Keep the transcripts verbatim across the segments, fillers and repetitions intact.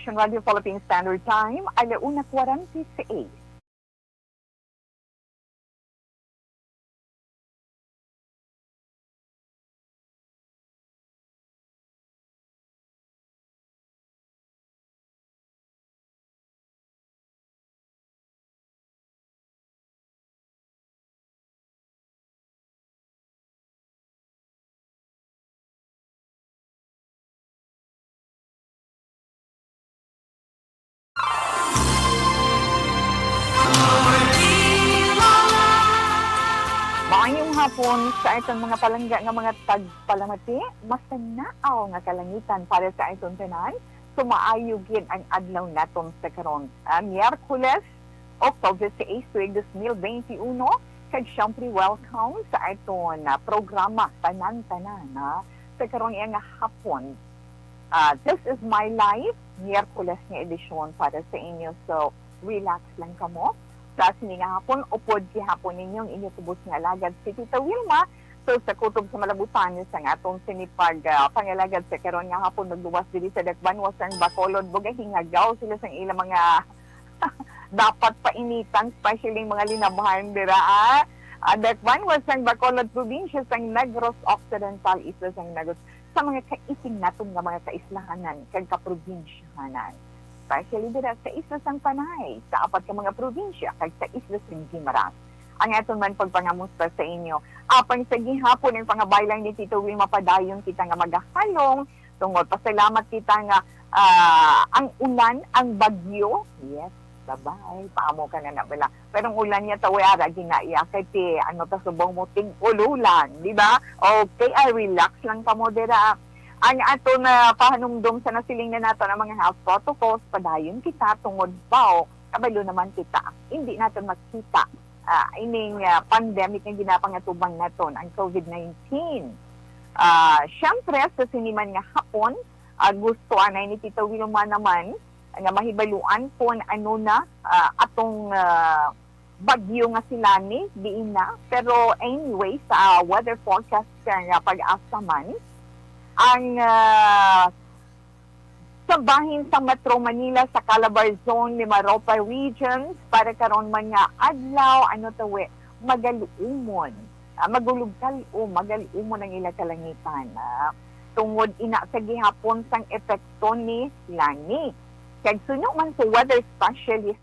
Sa Radio Philippine Standard Time, ala una kwarenta y seis. Maayong hapon sa aton mga palangga nga mga tagpalamati. Masanaaw nga kalangitan para sa aton tanan. So, maayo gid ang adlaw naton sa karon, ah, Miyerkules, October sais, tuig dos mil bente uno. Kag syempre, welcome sa aton, ah, programa, Tanan-Tanan, ah, sa karong iya nga hapon. Ah, this is my life, Miyerkules nga edisyon para sa inyo. So, relax lang kamo. Sa sini nga hapon, upod gihapon ninyo ang inyo tubos nga alagad, si Tita Wilma. So, sa kutob sa malabutan, sa nga atong sini pag, ah, pangalagad sa karon nga hapon, magluwas diri sa Dakbanuas sang Bacolod, bugay hingagaw sila sang ilang mga dapat painitan, especially ang mga linabhan dira, ah. Ang Dakbanuas sang Bacolod, probinsya sang Negros Occidental, isla sang Negros, sa mga kaising naton nga mga kaislahanan kag kaprobinsyahanan, especially dira sa isla sang Panay, sa apat ka mga probinsya, kag sa isla sang Guimaras. Ang aton man pagpangamusta sa inyo. Apang sa gihapon ang pangabaylan ni Tito Will, mapadayon kita nga magahalong tungod. Pasalamat kita nga, ah, ang ulan, ang bagyo. Yes, bye-bye. Paamo ka na na bala. Pero ang ulan niya, tawi ara, ginaiya. Kay ti, ano, ta subong mo, ting-ululan, di ba? Okay, ay, relax lang kamo dira. Ang ato na pahanumdom sa nasiling na nato ang mga health protocols, padayon kita tungod pa, o, kabalo naman kita. Hindi natin makita, ah, ining, ah, pandemic nga ginapangatubang naton, ang covid nineteen. Ah, syempre, sa siniman nga hapon, ah, gusto anay ni Tita Wilma naman nga mahibaluan kung ano na, ah, atong, ah, bagyo nga si Lani, diin na. Pero anyway, sa weather forecast ka nga pag-asa man, ang, ah, sa bahin sa Metro Manila, sa Calabarzon, Mimaropa regions, para karon man nga adlaw, ano tawi, magaluumon. Ah, magulog kal-, o magaluumon ang ila kalangitan, ah, tungod ina sa gihapon sang epekto ni Lani. Kag suno man sa weather specialist,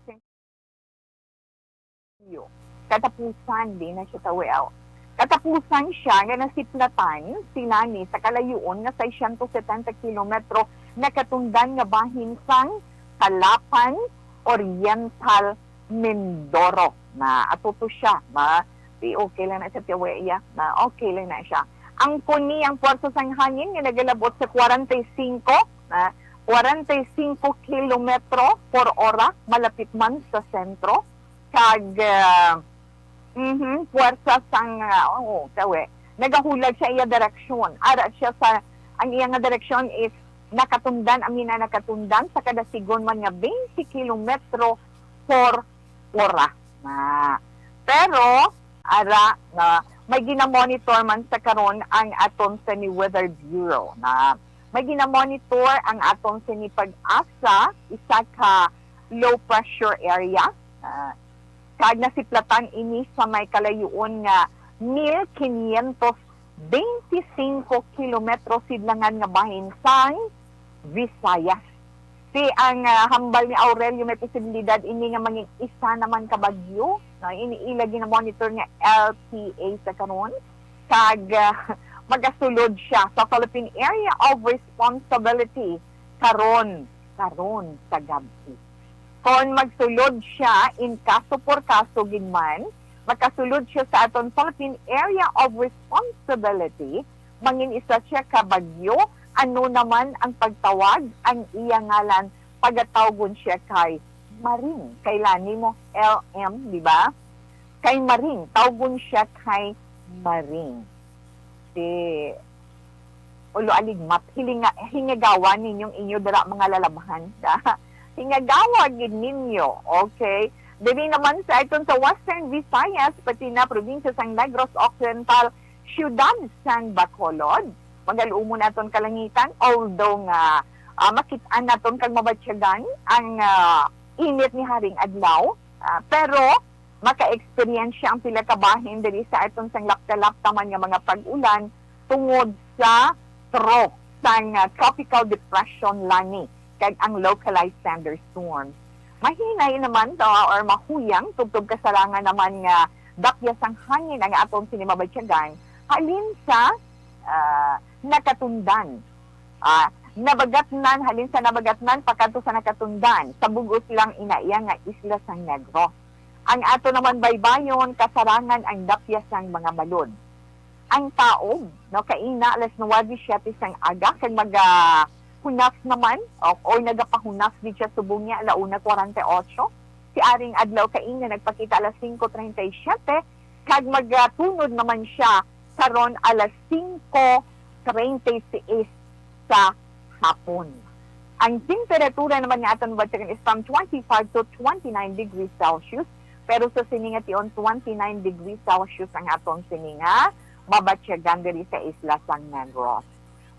katapusan, di na siya tawi-, aw. Katapusan siya nga nasiplatan si Lani sa kalayuon nga seiscientos setenta kilometro nakatundan nga bahin sang Calapan, Oriental Mindoro. Na ato to siya, ma, di okay lang na siya, tiyawi iya, na okay lang na siya. Ang kuni ang pwersa sang hangin nga nagalabot sa kwarenta y singko, na kwarenta y singko kilometro por ora, malapit man sa sentro, kag, ah, mhm, puwersa sang, ah, oo, tawi. Nagahulag siya iya direksyon. Ara siya sa, ang iya nga direksyon is nakatundan, ang mina nakatundan sa kada sigon man nga twenty kilometro por ora. Na. Pero, ara nga may ginamonitor man sa karon ang aton sini Weather Bureau, na may ginamonitor ang aton sini Pag-asa, isa ka low pressure area. Ah, kag nasiplatan ini sa may kalayuon nga mil quinientos veinticinco kilometro sidlangan nga bahin sang Visayas. Si ang, ah, hambal ni Aurelio, may posibilidad ini nga mangin isa naman ka bagyo. No, ini ila ginamonitor nga L P A sa karon. Kag, ah, magasulod siya sa Philippine Area of Responsibility karon, karon sa gab-i. Kon magsulod siya, in kaso por kaso gid man, makasulod siya sa aton Philippine Area of Responsibility, mangin isa siya ka bagyo, ano naman ang pagtawag, ang iya ngalan, pagatawgon siya kay Maring. Kay Lani mo, L M, di ba? Kay Maring, tawgon siya kay Maring. Si Ulo Aligmat, hilinga-, hingagawa ninyong inyo dira mga lalabhan. Hingagawa gid ninyo, okay? Diri naman sa iton sa Western Visayas, pati na probinsya sang Negros Occidental, siyudad sang Bacolod, magaluumon aton kalangitan, although nga Ah, makit-an naton kag mabatyagan ang, ah, init ni haring adlaw. Ah, pero maka-eksperyensya ang pila ka bahin diri sa aton sang lapta-lapta man nga mga pag-ulan tungod sa tro sang, ah, Tropical Depression Lani kag ang localized thunderstorms. Mahinay naman to or mahuyang tubtob kasarangan naman nga dapya sang hangin ang aton sini mabatyagan halin sa, ah, nakatundan. Ah, nabagatnan, halin sa nabagatnan pakadto sa nakatundan, sa bug-os lang ina iya nga isla sang Negros. Ang ato naman baybayon, kasarangan ang dapya sang mga balod. Ang taog, no, kaina alas nuwebe siete sang aga, kag magahunas naman, o, o nagapahunas gid siya subong niya, ala una kwarenta y ocho. Si aring adlaw kaina nagpakita alas singko treinta y siete, kag magatunod naman siya karon alas singko treinta y seis sa hapon. Ang temperatura naman nga aton mabatyagan is from twenty-five to twenty-nine degrees Celsius, pero sa sini nga tion, twenty-nine degrees Celsius ang aton sini nga mabatyagan diri sa isla sang Negros.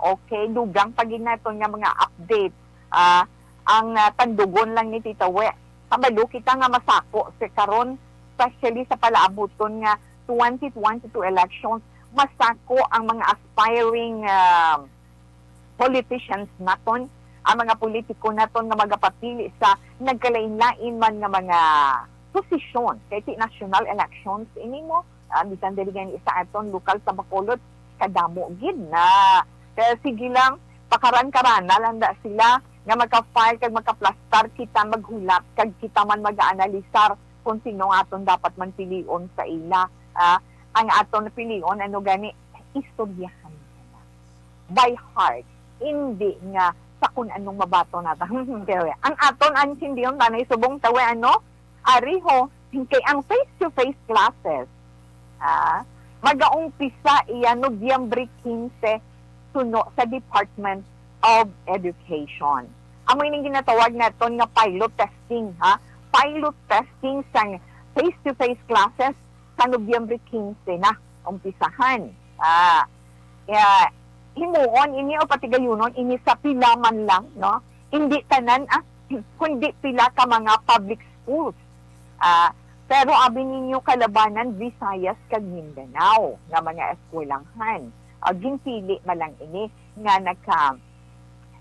Okay, dugang pa gid naton nga mga update. Ah, ang, ah, tandugon lang ni Tita We, kabalo kita nga masako si karon, especially sa palaabuton nga twenty twenty-two elections, masako ang mga aspiring, ah, politicians naton, ang mga politiko naton nga magapapili sa nagkalain-lain man nga mga posisyon. Kay ti national elections ini mo, ah, bisan diri gani sa aton lokal sa Bacolod, kadamo gid na. Kaya sige lang, pakaran-karana lang da sila nga magka-file kag magkaplastar, kita maghulat kag kita man mag-aanalisar kung sino nga aton dapat man pilion sa ila. Ah, ang aton pilion, ano gani, istoryahan na by heart, hindi nga sa kung anong mabaton nato. Pero ang aton ang sindiyon tanay subong tawe, ano, ariho, kay ang face-to-face classes, ah, magaumpisa iya Nobyembre quince suno sa Department of Education. Amo ining ginatawag naton nga pilot testing, ha? Pilot testing sang face-to-face classes sa Nobyembre quince na umpisahan. Ah, ya, himuon ini o patigayunon ini sa pila man lang, no? Hindi tanan, ah, kundi pila ka mga public schools. Ah, pero abi ninyo kalabanan, Visayas kag Mindanao nga mga eskwelahan. Ah, ginpili man lang ini nga naka,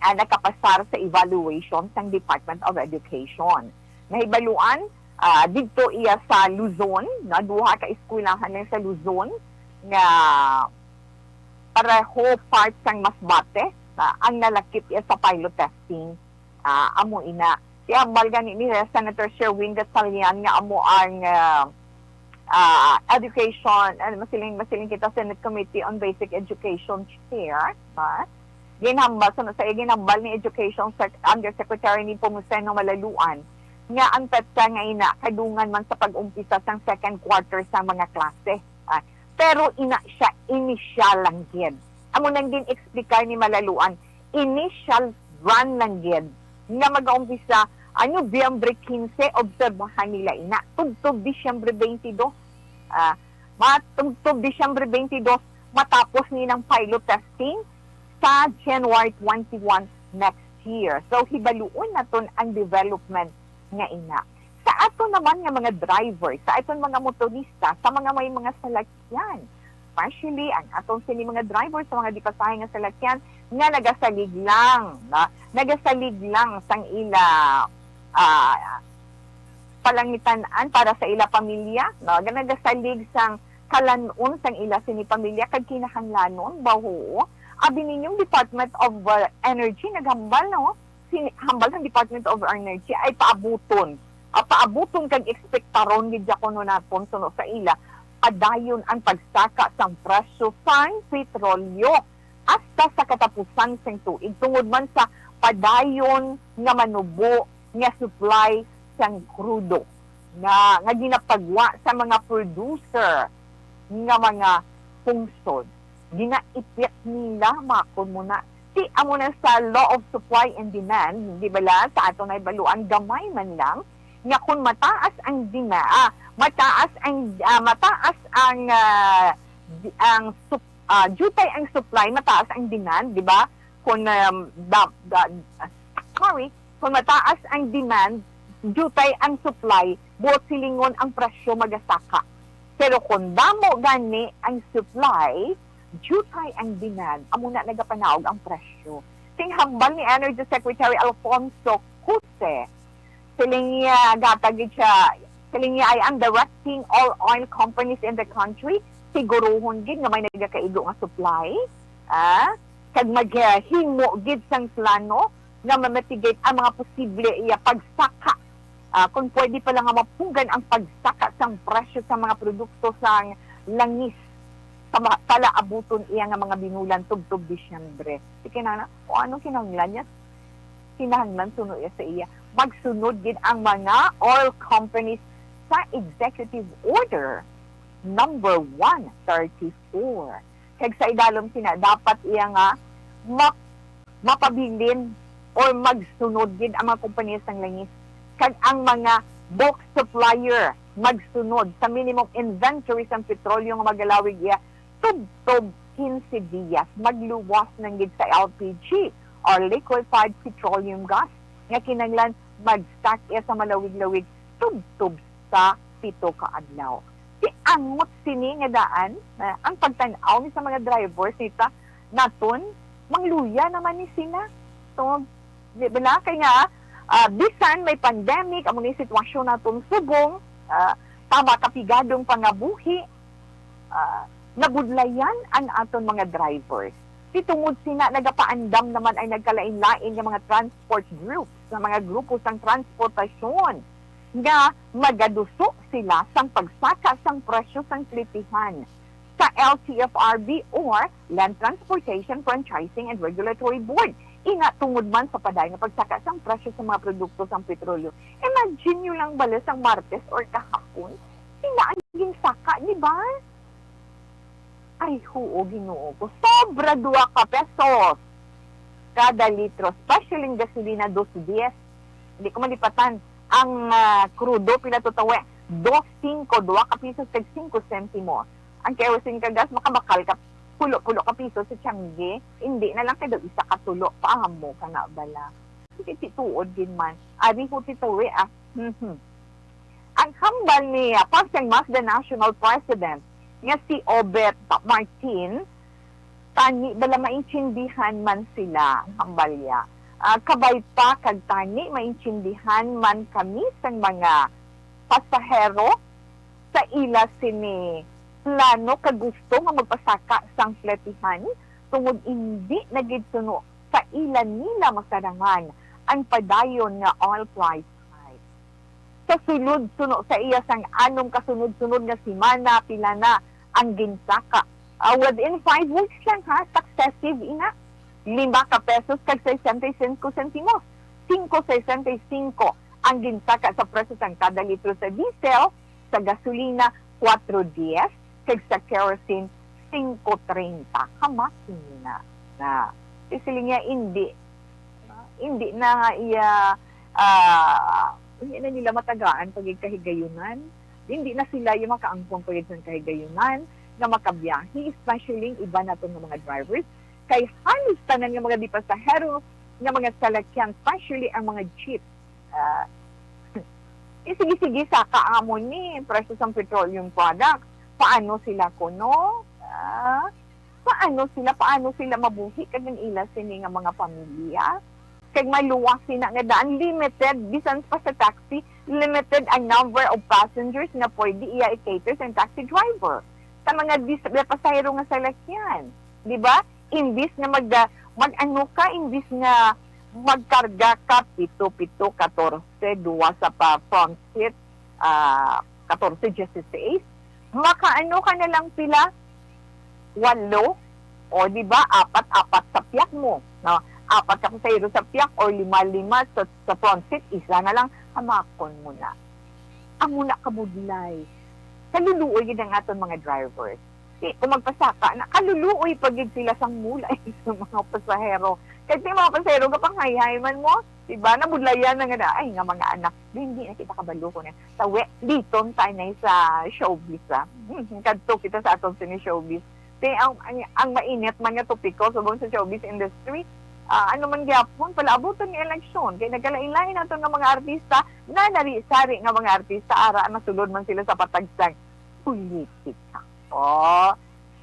ah, nakapasar sa evaluation sang Department of Education. Nahibaluan, ah, didto iya sa Luzon, na duha ka eskwelahan lang sa Luzon nga pareho part sang Masbate, ah, ang nalakip iya sa pilot testing. Ah, amo ina. Ihambal gani ni Senator Sherwin Gatchalian nga amo ang, ah, ah, education, ano, masiling, masiling kita, Senate Committee on Basic Education Chair, ha? Ginhambal, sa, sa ginhambal ni Education Sec-, Undersecretary Nepomuceno Malaluan nga ang petsa nga ina kadungan man sa pag-umpisa sang second quarter sa mga klase. Ah, pero ina siya, initial lang gid. Amo nang gin-explicar ni Malaluan, initial run lang gid nga magaumpisa ang Nobyembre quince, obserbahan nila ina tubtob Disyembre twenty-two. Ah, matubtob Disyembre twenty-two, matapos ni nang pilot testing sa January twenty-one next year. So, hibaluon naton ang development nga ina. Sa ato naman nga mga driver, sa aton mga motorista, sa mga may mga salakyan, especially ang atong sini mga driver sa mga di pasahe nga salakyan nga nagasalig lang, na, nagasalig lang sang ila, ah, palangitan-an para sa ila pamilya, no? Nga nagasalig sang kalan-on sang ila sini pamilya kag kinahanglanon, baho. Abi ninyong Department of, uh, Energy naghambal, no? Sini, hambal sang Department of Energy ay paabuton. Ah, paabuton kag ekspektaron gid ya kuno naton suno sa ila padayon ang pagsaka sang presyo sang petrolyo hasta sa katapusan sing tuig tungod man sa padayon nga manubo nga supply sang krudo nga, nga ginapagwa sa mga producer nga mga pungsod. Ginaipit nila, makon mo na. Si amo na sa law of supply and demand, di bala, sa ato na ibaluan, gamay man lang, nga kung mataas ang demand, ah, mataas ang, ah, mataas ang, ah, di-, ang sup-, ah, jutay ang supply, mataas ang demand, di ba? Kung, um, da-, da-, sorry, kung mataas ang demand, diutay ang supply, buot silingon ang presyo magasaka. Pero kung damo gani ang supply, diutay ang demand, amo na nagapanaog ang presyo. Sing hambal ni Energy Secretary Alfonso Jose, siling niya, gata gid siya, siling niya, "I am directing all oil companies in the country, siguruhon gid nga may nagakaigo nga supply, ah, kag maghimo gid sang plano nga ma-mitigate ang mga posible iya pagsaka. Ah, kung pwede pa lang nga mapunggan ang pagsaka sang presyo sa mga produkto sang langis sa ma-, palaabuton iya nga mga binulan tubtob Disyembre." Sige na, na, kung ano kinahanglan niya, kinahanglan suno iya sa iya. Magsunod gid ang mga oil companies sa Executive Order number one thirty-four. Kag sa idalom sina, dapat iya nga map-, mapabilin or magsunod gid ang mga kompanya sang langis kag ang mga bulk supplier magsunod sa minimum inventory sang petrolyo nga magalawig iya tubtob quince dias, magluwas lang gid sa L P G or liquefied petroleum gas nga kinahanglan mag-stock iya sa malawig-lawig tubtob sa pito ka adlaw. Ti angot sini nga daan, ah, ang pagtan-aw ni sa mga drivers nita naton, mangluya naman ni sila. So, di ba na? Kay nga, ah, bisan may pandemic, amo ni sitwasyon naton subong, ah, tama kapigadong pangabuhi, ah, nabudlayan ang aton mga drivers. Ti tungod sina nagapaandam naman ang nagkalain-lain nga mga transport groups, nga mga grupo sang transportasyon nga magaduso sila sang pagsaka sang presyo sang plitihan sa L T F R B or Land Transportation Franchising and Regulatory Board. Ina tungod man sa padayon nga pagsaka sang presyo sa mga produkto sang petrolyo. Imagine nyo lang bala sang Martes or kahapon, sila ang ginsaka, di ba? Ay, huo, Ginoo ko. Sobra dua ka pesos kada litro, especially ang gasolina, dos dies. Hindi ko malipatan. Ang, ah, krudo, pila to tawe? Dos singko, dua ka pisos kag singko sentimo. Ang kerosene ka gas, makabakal ka, pulo-pulo ka piso sa tiyangge. Hindi na lang kay daw isa ka tulo. Paamo ka na bala. Sige, ti tuod din man. Ari ko ti tawe, ah. Mhm. Ang hambal ni, ah, Pagsanmas the National President nga si Obet Martin, tani bala maintindihan man sila, ang hambal niya. Ah, kabay pa kag tani maintindihan man kami sang mga pasahero sa ila sini plano kag gusto nga magpasaka sang pletihan tungod indi na gid suno sa ila nila masarangan ang padayon nga oil price hike. Sa sulod suno sa iya sang anom ka sunod-sunod nga semana, pila na ang ginsaka. Ah, within five weeks lang, ha, successive ina. Lima ka pesos kag sesenta y cinco sentimos. Singko sesenta y cinco ang ginsaka sa presyo sang kada litro sa diesel, sa gasolina, kuwatro dies, kag sa kerosene, singko treinta. Hamak na. Na, siling niya, hindi. Hindi na iya, ah, hindi na nila matagaan pag kahigayunan. Hindi na sila yung makaangkon pag sa kahigayunan nga makabiyahe, especially ang iba nato nga mga drivers. Kay halos tanan nga mga di pasahero nga mga salakyan, especially ang mga jeep. Ah, eh, sige-sige, saka amo ni presyo sang petroleum products. Paano sila kuno? Ah, paano sila, paano sila mabuhi kag ang ila sini nga mga pamilya? Kag maluwas sina nga daan, limited, bisan pa sa taxi, limited ang number of passengers nga pwede iya i-cater sa taxi driver. Sa mga dis-, pasahero nga salakyan, di ba? Imbis nga mag-, mag-ano ka, imbis nga magkarga ka pito, pito, katorse, duwa sa pa front seat, ah, katorse, dieciséis, makaano ka na lang pila? Walo? O, di ba? Apat, apat sa piyak mo. No? Apat ka pasahero sa piyak or lima, lima sa, sa front seat, isa na lang, hamakon mo na. Amo na kabudlay. Kaluluoy gid ang aton mga drivers. Di, kung magpasaka na, kaluluoy pa gid sila sang mulay sa mga pasahero. Kay may mga pasahero, kapanghayhay man mo, di ba? Nabudlayan na nga na, ay, nga mga anak, di, hindi na kita kabalo ko na. Tawi, liton tayo na sa showbiz, ah. Kadto kita sa aton sini showbiz. Di, ang, ang, ang mainit man nga topiko subong sa showbiz industry, ah, ano man gyapon, palaabuton nga eleksyon. Kay nagkalain-lain nato nga mga artista, nanari-sari nga mga artista, ara, nasulod man sila sa patag sang politika. Oh,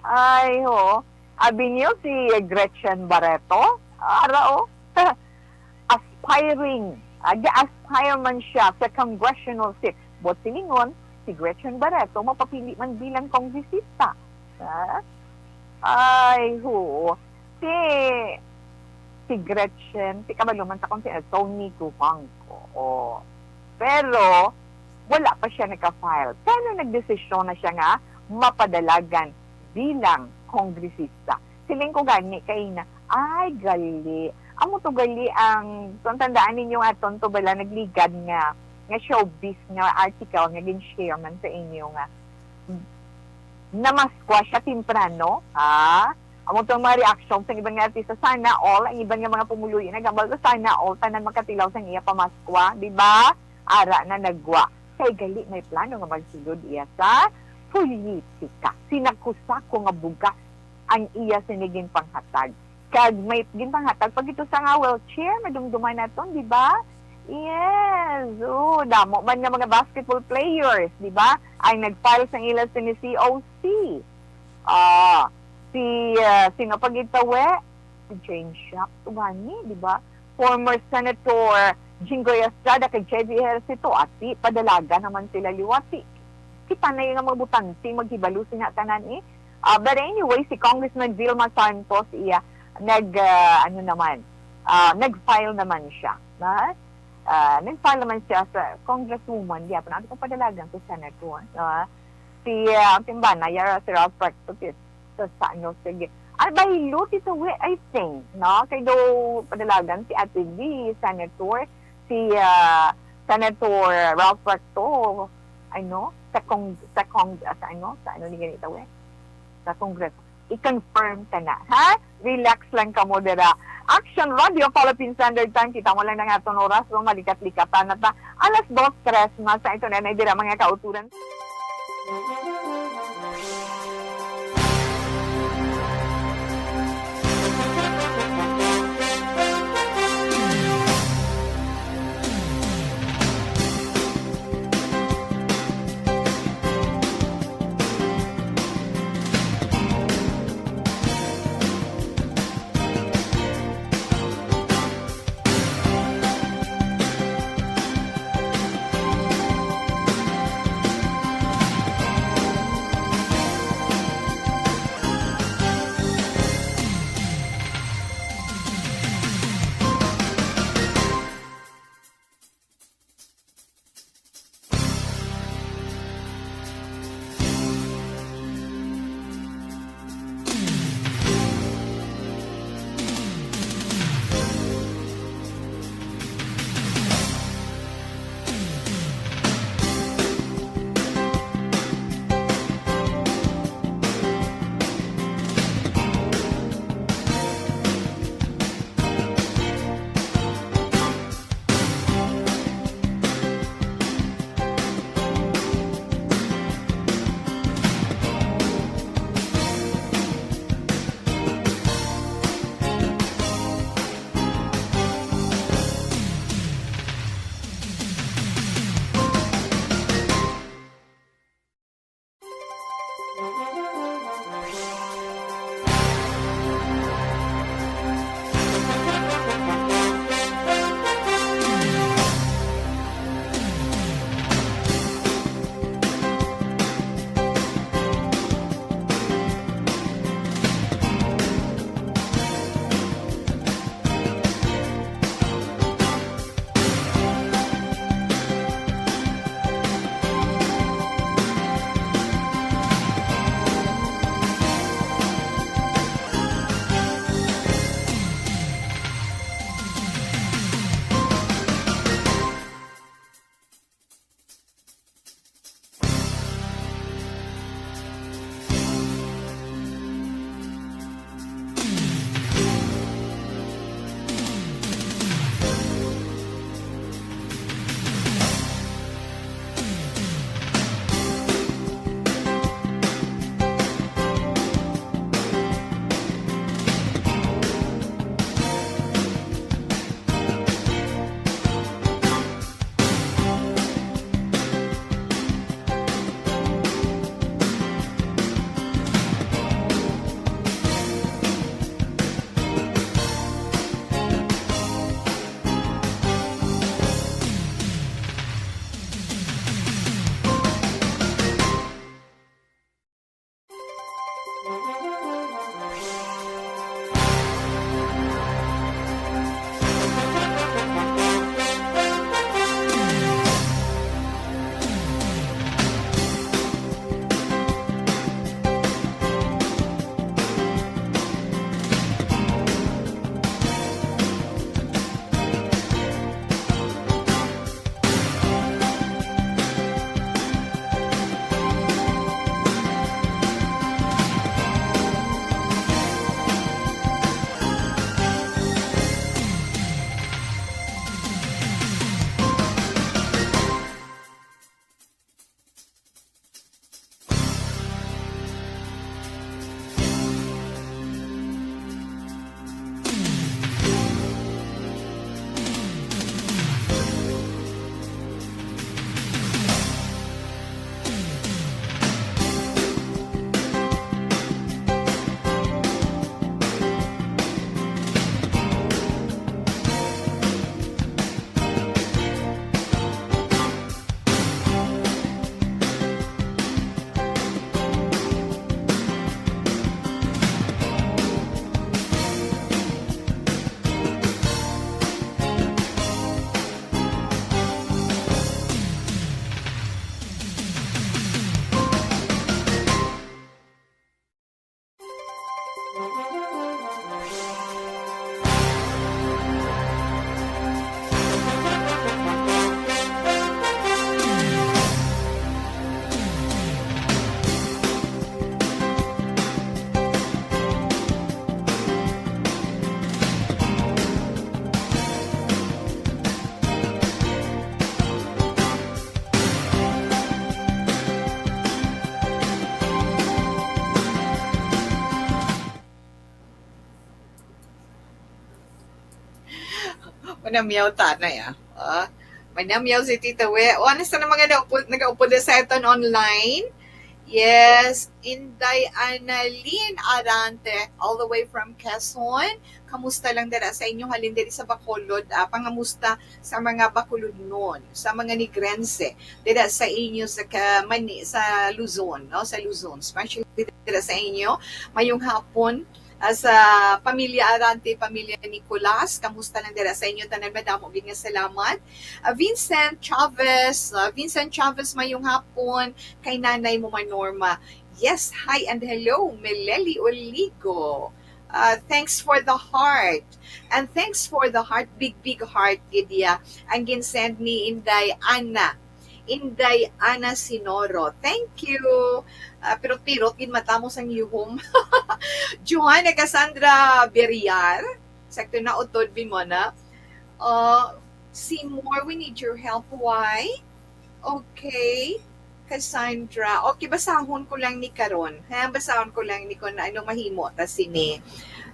ay, ho. Abi niyo si Gretchen Barreto? Ara, oh. Aspiring. Ah, ga-aspire man siya sa congressional seat. Buot silingon, si Gretchen Barreto mapapili man bilang kongresista. Ah? Ay, ho. Si, si Gretchen, si kabalo man sa kung si Tony Guangco. Oh. Pero, wala pa siya naka-file. Kaya nagdesisyon na siya nga mapadalagan bilang kongresista. Siling ko gani kay na, ay, gali. Amo to gali ang, kung tandaan ninyo nga, aton to bala nagligad nga, nga showbiz nga article nga gin-share man sa inyo nga namaskwa siya temprano, ha? Amo tong mga reaction sa iban nga artista, sana all, ang iban nga mga pumuluyo naghambal, sana all, tanan makatilaw sang iya pamaskwa, di ba? Ara na nagwa. Kay gali may plano nga magsulod iya sa politika. Sinako-sako nga bugas ang iya sini ginpanghatag. Kag may ginpanghatag pa gid to sa nga wheelchair, madumduman naton, di ba? Yes. Oh, damo man nga mga basketball players, di ba? Ang nag-file sang ila sini C O C. Ah, si, ah, sino pa gid tawe? Si Jane Yap, to gani, di ba? Former Senator Jinggoy Estrada kag J V Ejercito, ati, padalagan naman sila liwat. Kita na yung mga butante, maghibalo sina tanan, eh. Ah, but anyway, si Congressman Vilma Santos, iya, nag, ah, ano naman, ah, nag-file naman siya, na? Ah, nag-file naman siya sa congresswoman, di ako na, ano kung padalagan sa senator, no? Si, ah, ang timbana, yara si Ralph Recto, si, sa, sa, ano, sige. Ay, baylo, Tito Wi, I think, no? Kay do, padalagan si Ate V, senator, si, ah, Senator Ralph Recto, ano, sa Cong-, sa Cong-, sa, ano, sa, ano, ni ganito, eh? Sa Congress. I-confirm ka na, ha? Relax lang kamo dira. Action Radio Philippine Standard Time. Kita mo lang ang aton oras, no? Malikat-likatan na ta. Alas dos tres na sa ito na, na dira, mga kauturan. Manamyaw ta na ya. Ah, manamyaw si Tita We. O, ano sa mga naupod, nagaupod na sa aton online? Yes, Inday Annalyn Arante, all the way from Quezon. Kamusta lang dira sa inyo halin diri sa Bacolod? Ah, pangamusta sa mga Bacolodnon, sa mga Negrense, dira sa inyo sa ka-, Mani-, sa Luzon, no? Sa Luzon, especially dira sa inyo. Mayong hapon, ah, sa pamilya Arante, pamilya Nicolas, kamusta lang dira sa inyo tanan? Madamo gid nga salamat. Ah, Vincent Chavez, ah, Vincent Chavez, mayong hapon kay Nanay mo, Manorma. Yes, hi and hello, Meleli Oligo. Ah, thanks for the heart. And thanks for the heart, big, big heart, gid ya. Ang ginsend ni Inday Ana. Inday Ana Sinoro. Thank you. Ah, pirot-pirot gid mata mo sang yuhom. Johanna Cassandra Beriar. Sakto na, utod, Bimona. Uh, Seymour, we need your help. Why? Okay. Cassandra. Okay, basahon ko lang ni karon. Ha, basahon ko lang ni kung ano mahimo ta sini.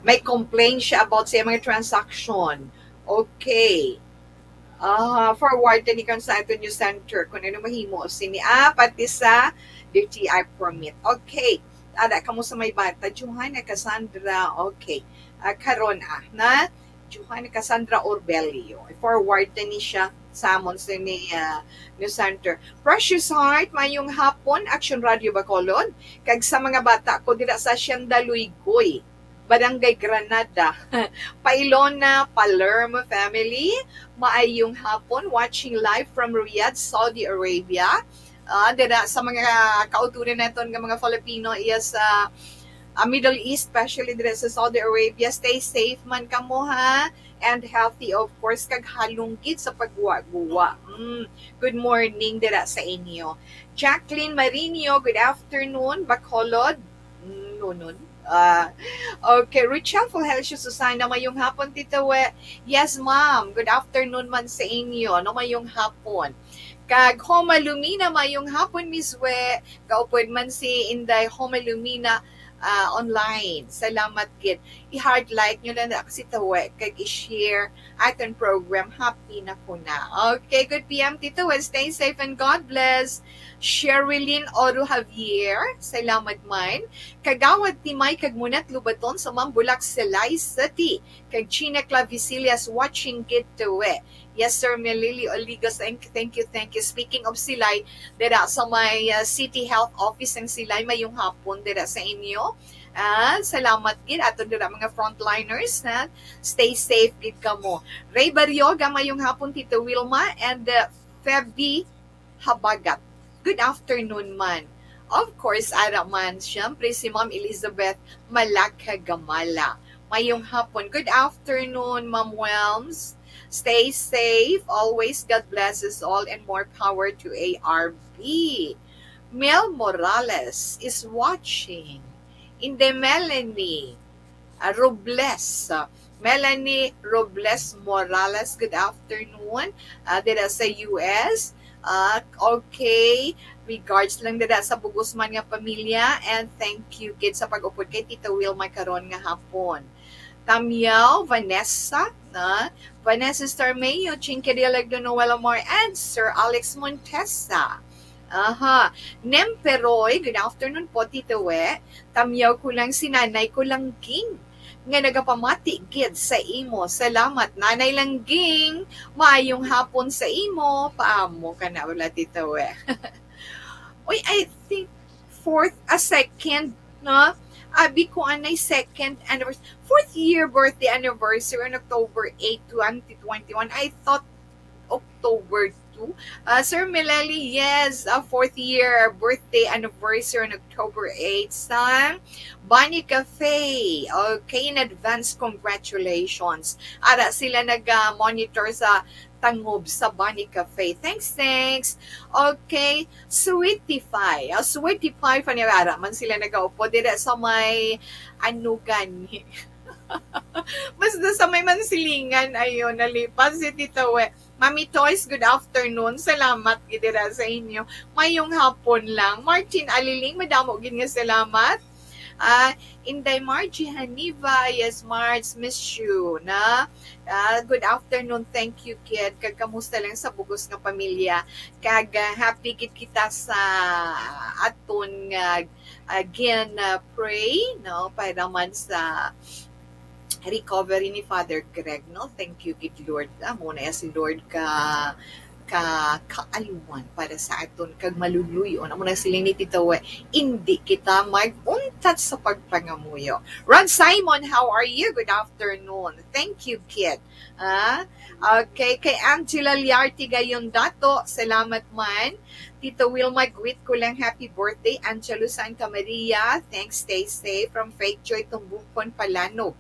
May complaint siya about sa mga transaction. Okay. Ah, forward ni kan sa aton news center kung ano mahimo sini. Ah, pati sa D T I permit. Okay. Ada kamo sa may bata, Johanna Cassandra. Okay. Ah, karon, ah, na Johanna Cassandra Orbelio. I-forward na ni siya sa amon sa ni, ah, news center. Precious Heart, mayong hapon, Action Radio Bacolod. Kag sa mga bata ko dira sa Hacienda Luygoy, Barangay Granada. Pailona, Palermo family, maayong hapon, watching live from Riyadh, Saudi Arabia. Ah, dira sa mga kauturan naton nga mga Filipino iya sa, ah, Middle East, especially dira sa Saudi Arabia. Stay safe man kamo, ha, and healthy, of course, kag halong gid sa pagguwa-guwa. Mm. Good morning dira sa inyo. Jacqueline Marino, good afternoon, Bacolod. Mm, nonon. Ah, okay, Richelle Fulgencio Susana, mayong hapon, Tita We. Yes, ma'am. Good afternoon man sa inyo. No, mayong hapon. Kag Homa Lumina, mayong hapon, Miss We. Kaupod man si Inday Homa Lumina, ah, online. Salamat gid. I-heart like nyo lang na si Tawe kag i-share aton program. Happy na ko na. Okay, good P M, Tita We. Stay safe and God bless. Sherilyn Oro Javier, salamat man. Kagawad Timay kag Munat Lubaton sa Mambulak, Silay City. Kag Gina Clavicillas watching gid, Tawe. Yes, Sir Melili Oligos, thank, thank you, thank you. Speaking of Silay, dira sa may, uh, City Health Office ang Silay, mayong hapon dira sa inyo. Ah, salamat gid aton dira mga frontliners, na stay safe gid kamo. Ray Barrioga, mayong hapon, Tito Wilma, and, uh, Feby Habagat. Good afternoon man. Of course, ara man, siyempre, si Ma'am Elizabeth Malaka Gamala. Mayong hapon. Good afternoon, Ma'am Welms. Stay safe always. God bless us all and more power to A R B. Mel Morales is watching. Inde Melanie, ah, Robles. Ah, Melanie Robles Morales, good afternoon. Ah, dira sa U S. Ah, okay. Regards lang dira sa bugos man nga pamilya. And thank you, kids, sa pag-upod kay Tita Wilma karon nga hapon. Tamyaw, Vanessa, na? Vanessa Starmeo, Chinkidilag Noel Amor, and Sir Alex Montesa. Aha. Nemperoy, good afternoon po, Tito We. Tamyaw ko lang si Nanay ko Langging nga nagapamati gid sa imo. Salamat, Nanay Langging. Maayong hapon sa imo. Paamo ka na wala, Tito We. Uy, I think fourth, a second, no? Abi ko anay second anniversary, fourth year birthday anniversary on October eight, twenty twenty-one. I thought October two. Uh, Sir Melali, yes, a fourth year birthday anniversary on October eight sa Bunny Cafe. Okay, in advance, congratulations. Ara sila nag-monitor sa tangob sa Bunny Cafe. Thanks, thanks. Okay, Sweetify. Ah, Sweetify, panirara man sila nagaupod dira sa may Anugan. Basta sa may Mansilingan, ayun, nalipas si Tita We. Mami Toys, good afternoon. Salamat gid dira sa inyo. Mayong hapon lang. Martin Aliling, madamo gid nga salamat. Ah, Inday Margie Haniva, yes, Marge, miss you, na. Ah, good afternoon, thank you, kid. Kag kamusta lang sa bugos nga pamilya? Kag, ah, happy gid kita sa aton nga, again, ah, pray, no, para man sa recovery ni Father Greg, no? Thank you gid, Lord. Amo na si Lord ka, ka kaaluhan para sa aton kag maluluy-on. Amo na siling ni Tita We, indi kita mag-untat sa pagpangamuyo. Ron Simon, how are you? Good afternoon. Thank you, kid. Ah, okay, kay Angela Liarte Gayon Dato, salamat man. Tito Wilma, greet ko lang happy birthday. Angelo Santa Maria, thanks, stay safe. From Faith Joy Tumbukon, Palanog.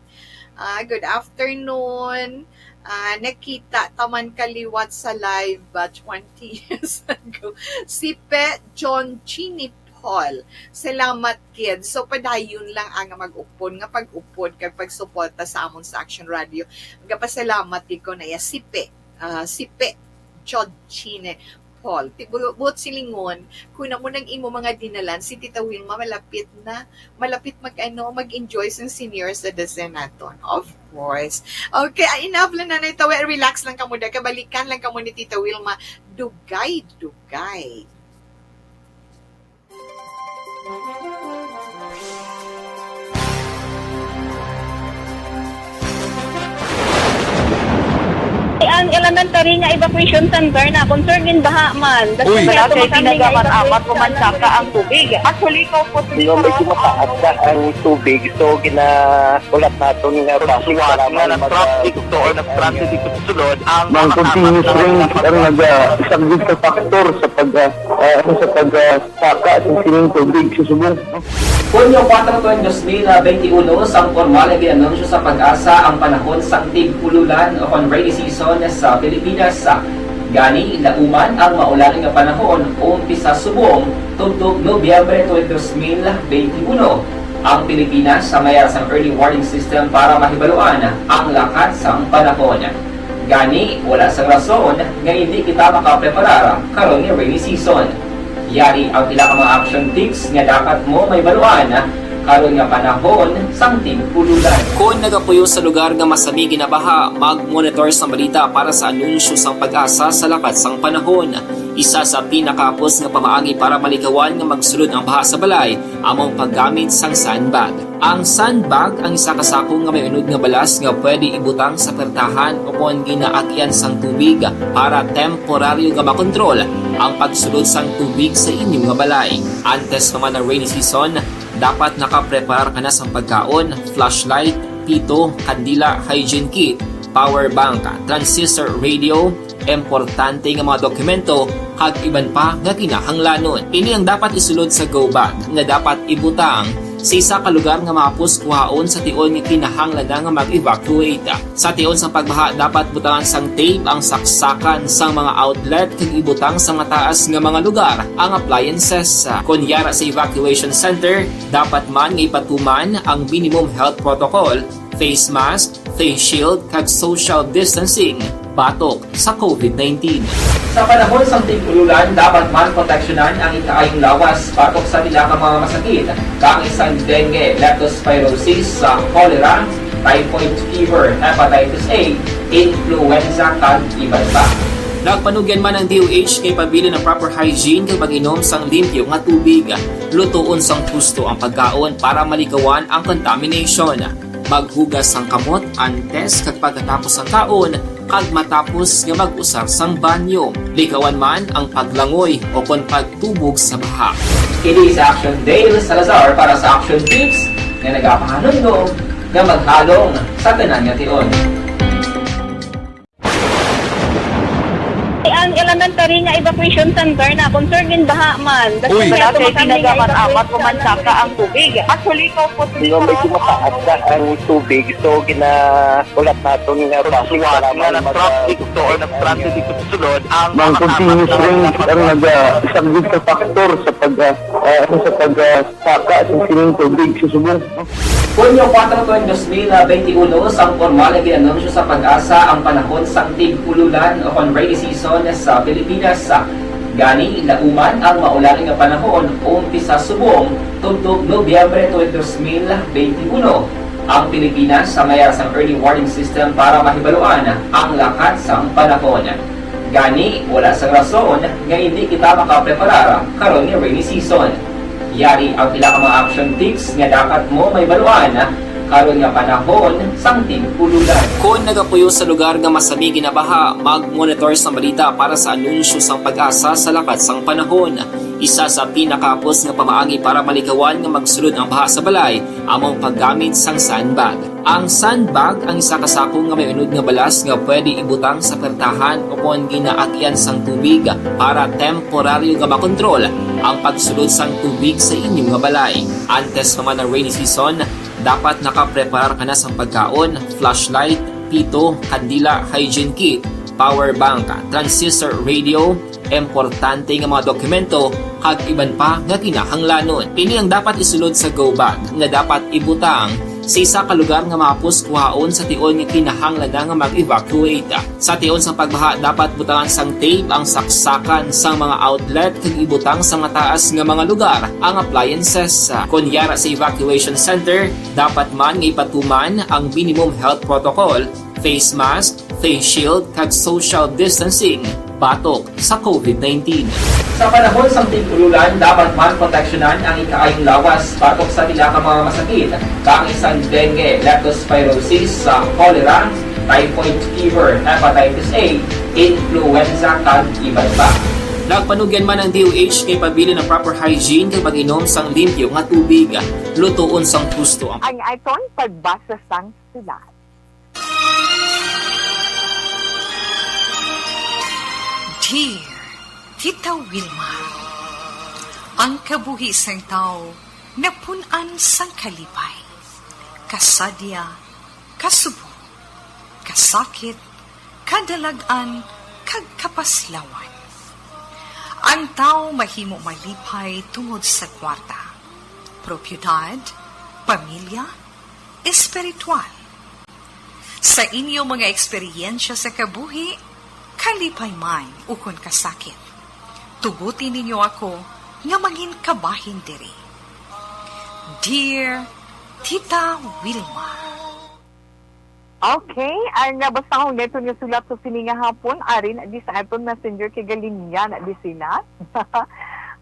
Ah, good afternoon. Ah, nakita taman kaliwat sa live, ah, twenty years ago. Si Pe John Chini Paul. Salamat, kid. So, padayon lang ang mag-upod nga pag-upod kag pagsuporta sa amon sa Action Radio. Magapasalamat gid ko na ya si Pe, ah, si Pe John Chini Paul. Ti-, bu-, buot silingon, kung amo nang imo mga dinalan, si Tita Wilma malapit na, malapit mag, ano, mag-enjoy sa senior citizen naton. Of course. Okay, ah, enough lang na nito. Relax lang kamo, da. Kabalikan lang kamo ni Tita Wilma. Dugay, dugay. Ang elementary nga evacuation center na concern gid baha man. Uy. Wala kay tinaga man amat ko man saka ang tubig. Actually, ko po. Di ba, medyo mataas na ang tubig, so gina-, ulat naton nga traffic para na mag-, traffic to or nag-transit dito sa sulod ang mga continuous rain ang nag-, ah, isang big factor sa pag, ah, ah, sa pag, ah, saka sa sining tubig sa subong. Hunyo kuwatro, dos mil benti uno, sang pormal nga gin-anunsyo sa PAGASA ang panahon sang tig-ululan o kon rainy season sa Pilipinas. Gani, nauman ang maulan nga panahon, umpisa subong tubtob Nobyembre twenty, dos mil benti uno. Ang Pilipinas sa mayar sang early warning system para mahibaluan ang lakat sang panahon. Gani, wala sang rason nga indi kita makapreparar karon nga rainy season. Yari ang pila ka mga action tips nga dapat mo mahibaluan karon nga panahon sang tig-ululan. Kon nagapuyo sa lugar nga masami ginabaha, mag-monitor sang balita para sa anunsyo sang PAGASA sa lakat sang panahon. Isa sa pinakahapos nga pamaagi para malikawan nga magsulod ang baha sa balay amo ang paggamit sang sandbag. Ang sandbag ang isa ka sako nga may unod nga balas nga pwede ibutang sa pertahan o kon ginaagyan sang tubig para temporaryo nga makontrol ang pagsulod sang tubig sa inyo nga balay. Antes pa man ang rainy season, dapat nakapreparar ka na sang pagkaon, flashlight, pito, kandila, hygiene kit, power bank, transistor radio, importante nga mga dokumento, kag iban pa nga kinahanglanon. Ini ang dapat isulod sa go bag nga dapat ibutang sa isa ka lugar nga mahapos kuhaon sa tion nga kinahanglan na nga mag-evacuate. Sa tion sang pagbaha, dapat butangan sang tape ang saksakan sang mga outlet kag ibutang sa mataas nga mga lugar ang appliances. Kon yara sa evacuation center, dapat man nga ipatuman ang minimum health protocol, face mask, face shield, kag social distancing batok sa COVID nineteen. Sa panahon sang tig-ululan, dapat man proteksyonan ang ikaayong lawas batok sa pila ka mga masakit, kaangay sang dengue, leptospirosis, sa cholera, typhoid fever, hepatitis A, influenza, kag iban pa. Nagpanugyan man ang D O H nga ipabilin ang proper hygiene kag pag-inom sang limpyo nga tubig. Lutoon sang husto ang pagkaon para malikawan ang contamination. Maghugas sang kamot antes kag pagkatapos sang kaon kag matapos nga mag-usar sang banyo. Likawan man ang paglangoy o kon pagtubog sa baha. Kini si Action Dale Salazar para sa Action Tips nga nagapahanumdom nga maghalong sa tanan nga tion. Ang elementary nga evacuation center na concern gid baha man. Uy. Wala kay tinaga man amat ko man saka ang tubig. Actually, ko po. Di ba, medyo mataas na ang tubig, so gina-, ulat naton nga traffic para man mag-, traffic to or nag-transit dito sa sulod ang mga continuous rain ang nag-, ah, isang big factor sa pag, ah, ah, sa pag, ah, saka sa sining tubig sa subong. Hunyo kuwatro, dos mil benti uno, sang pormal nga gin-anunsyo sa PAGASA ang panahon sang tig-ululan o kon rainy season sa Pilipinas. Gani, lauman ang maulan nga panahon, umpisa subong tubtob Nobyembre twenty twenty-one. Ang Pilipinas sa mayara sang early warning system para mahibaluan ang lakat sang panahon. Gani, wala sang rason nga hindi kita makapreparar karon nga rainy season. Yari ang pila ka mga action tips nga dapat mo mahibaluan karon nga panahon sang tig-ululan. Kon nagapuyo sa lugar nga masami ginabaha, mag-monitor sang balita para sa anunsyo sang PAGASA sa lakat sang panahon. Isa sa pinakahapos nga pamaagi para malikawan nga magsulod ang baha sa balay amo ang paggamit sang sandbag. Ang sandbag ang isa ka sako nga may unod nga balas nga pwede ibutang sa pertahan o kon ginaagian sang tubig para temporaryo nga makontrol ang pagsulod sang tubig sa inyo nga balay. Antes pa man ang rainy season, dapat nakapreparar ka na sang pagkaon, flashlight, pito, kandila, hygiene kit, power bank, transistor radio, importante nga mga dokumento, kag iban pa nga kinahanglanon. Ini ang dapat isulod sa go bag nga dapat ibutang sa isa ka lugar nga mahapos kuhaon sa tion nga kinahanglan na nga mag-evacuate. Sa tion sang pagbaha, dapat butangan sang tape ang saksakan sang mga outlet kag ibutang sa mataas nga mga lugar ang appliances. Kon yara sa evacuation center, dapat man nga ipatuman ang minimum health protocol, face mask, face shield, kag social distancing batok sa COVID nineteen. Sa panahon sang tig-ululan, dapat man proteksyonan ang ikaayong lawas batok sa pila ka mga masakit, kaangay sang dengue, leptospirosis, sa cholera, typhoid fever, hepatitis A, influenza, kag iban pa. Nagpanugyan man ang D O H nga ipabilin ang proper hygiene kag pag-inom sang limpyo nga tubig. Lutoon sang husto ang Ang aton pagbasa sang sulat. Dear Tita Wilma, ang kabuhi sang tawo napun-an sang kalipay, kasadya, kasubo, kasakit, kadalag-an, kag kapaslawan. Ang tawo mahimo malipay tungod sa kwarta, propiedad, pamilya, espiritual. Sa inyo mga eksperyensya sa kabuhi, kalipay man ukon kasakit, tuguti ninyo ako nga mangin kabahin diri. Dear Tita Wilma. Okay, ang nabasa ko neto nga sulat sa sini nga hapon, ari na di sa aton messenger kay galing yan, di sila.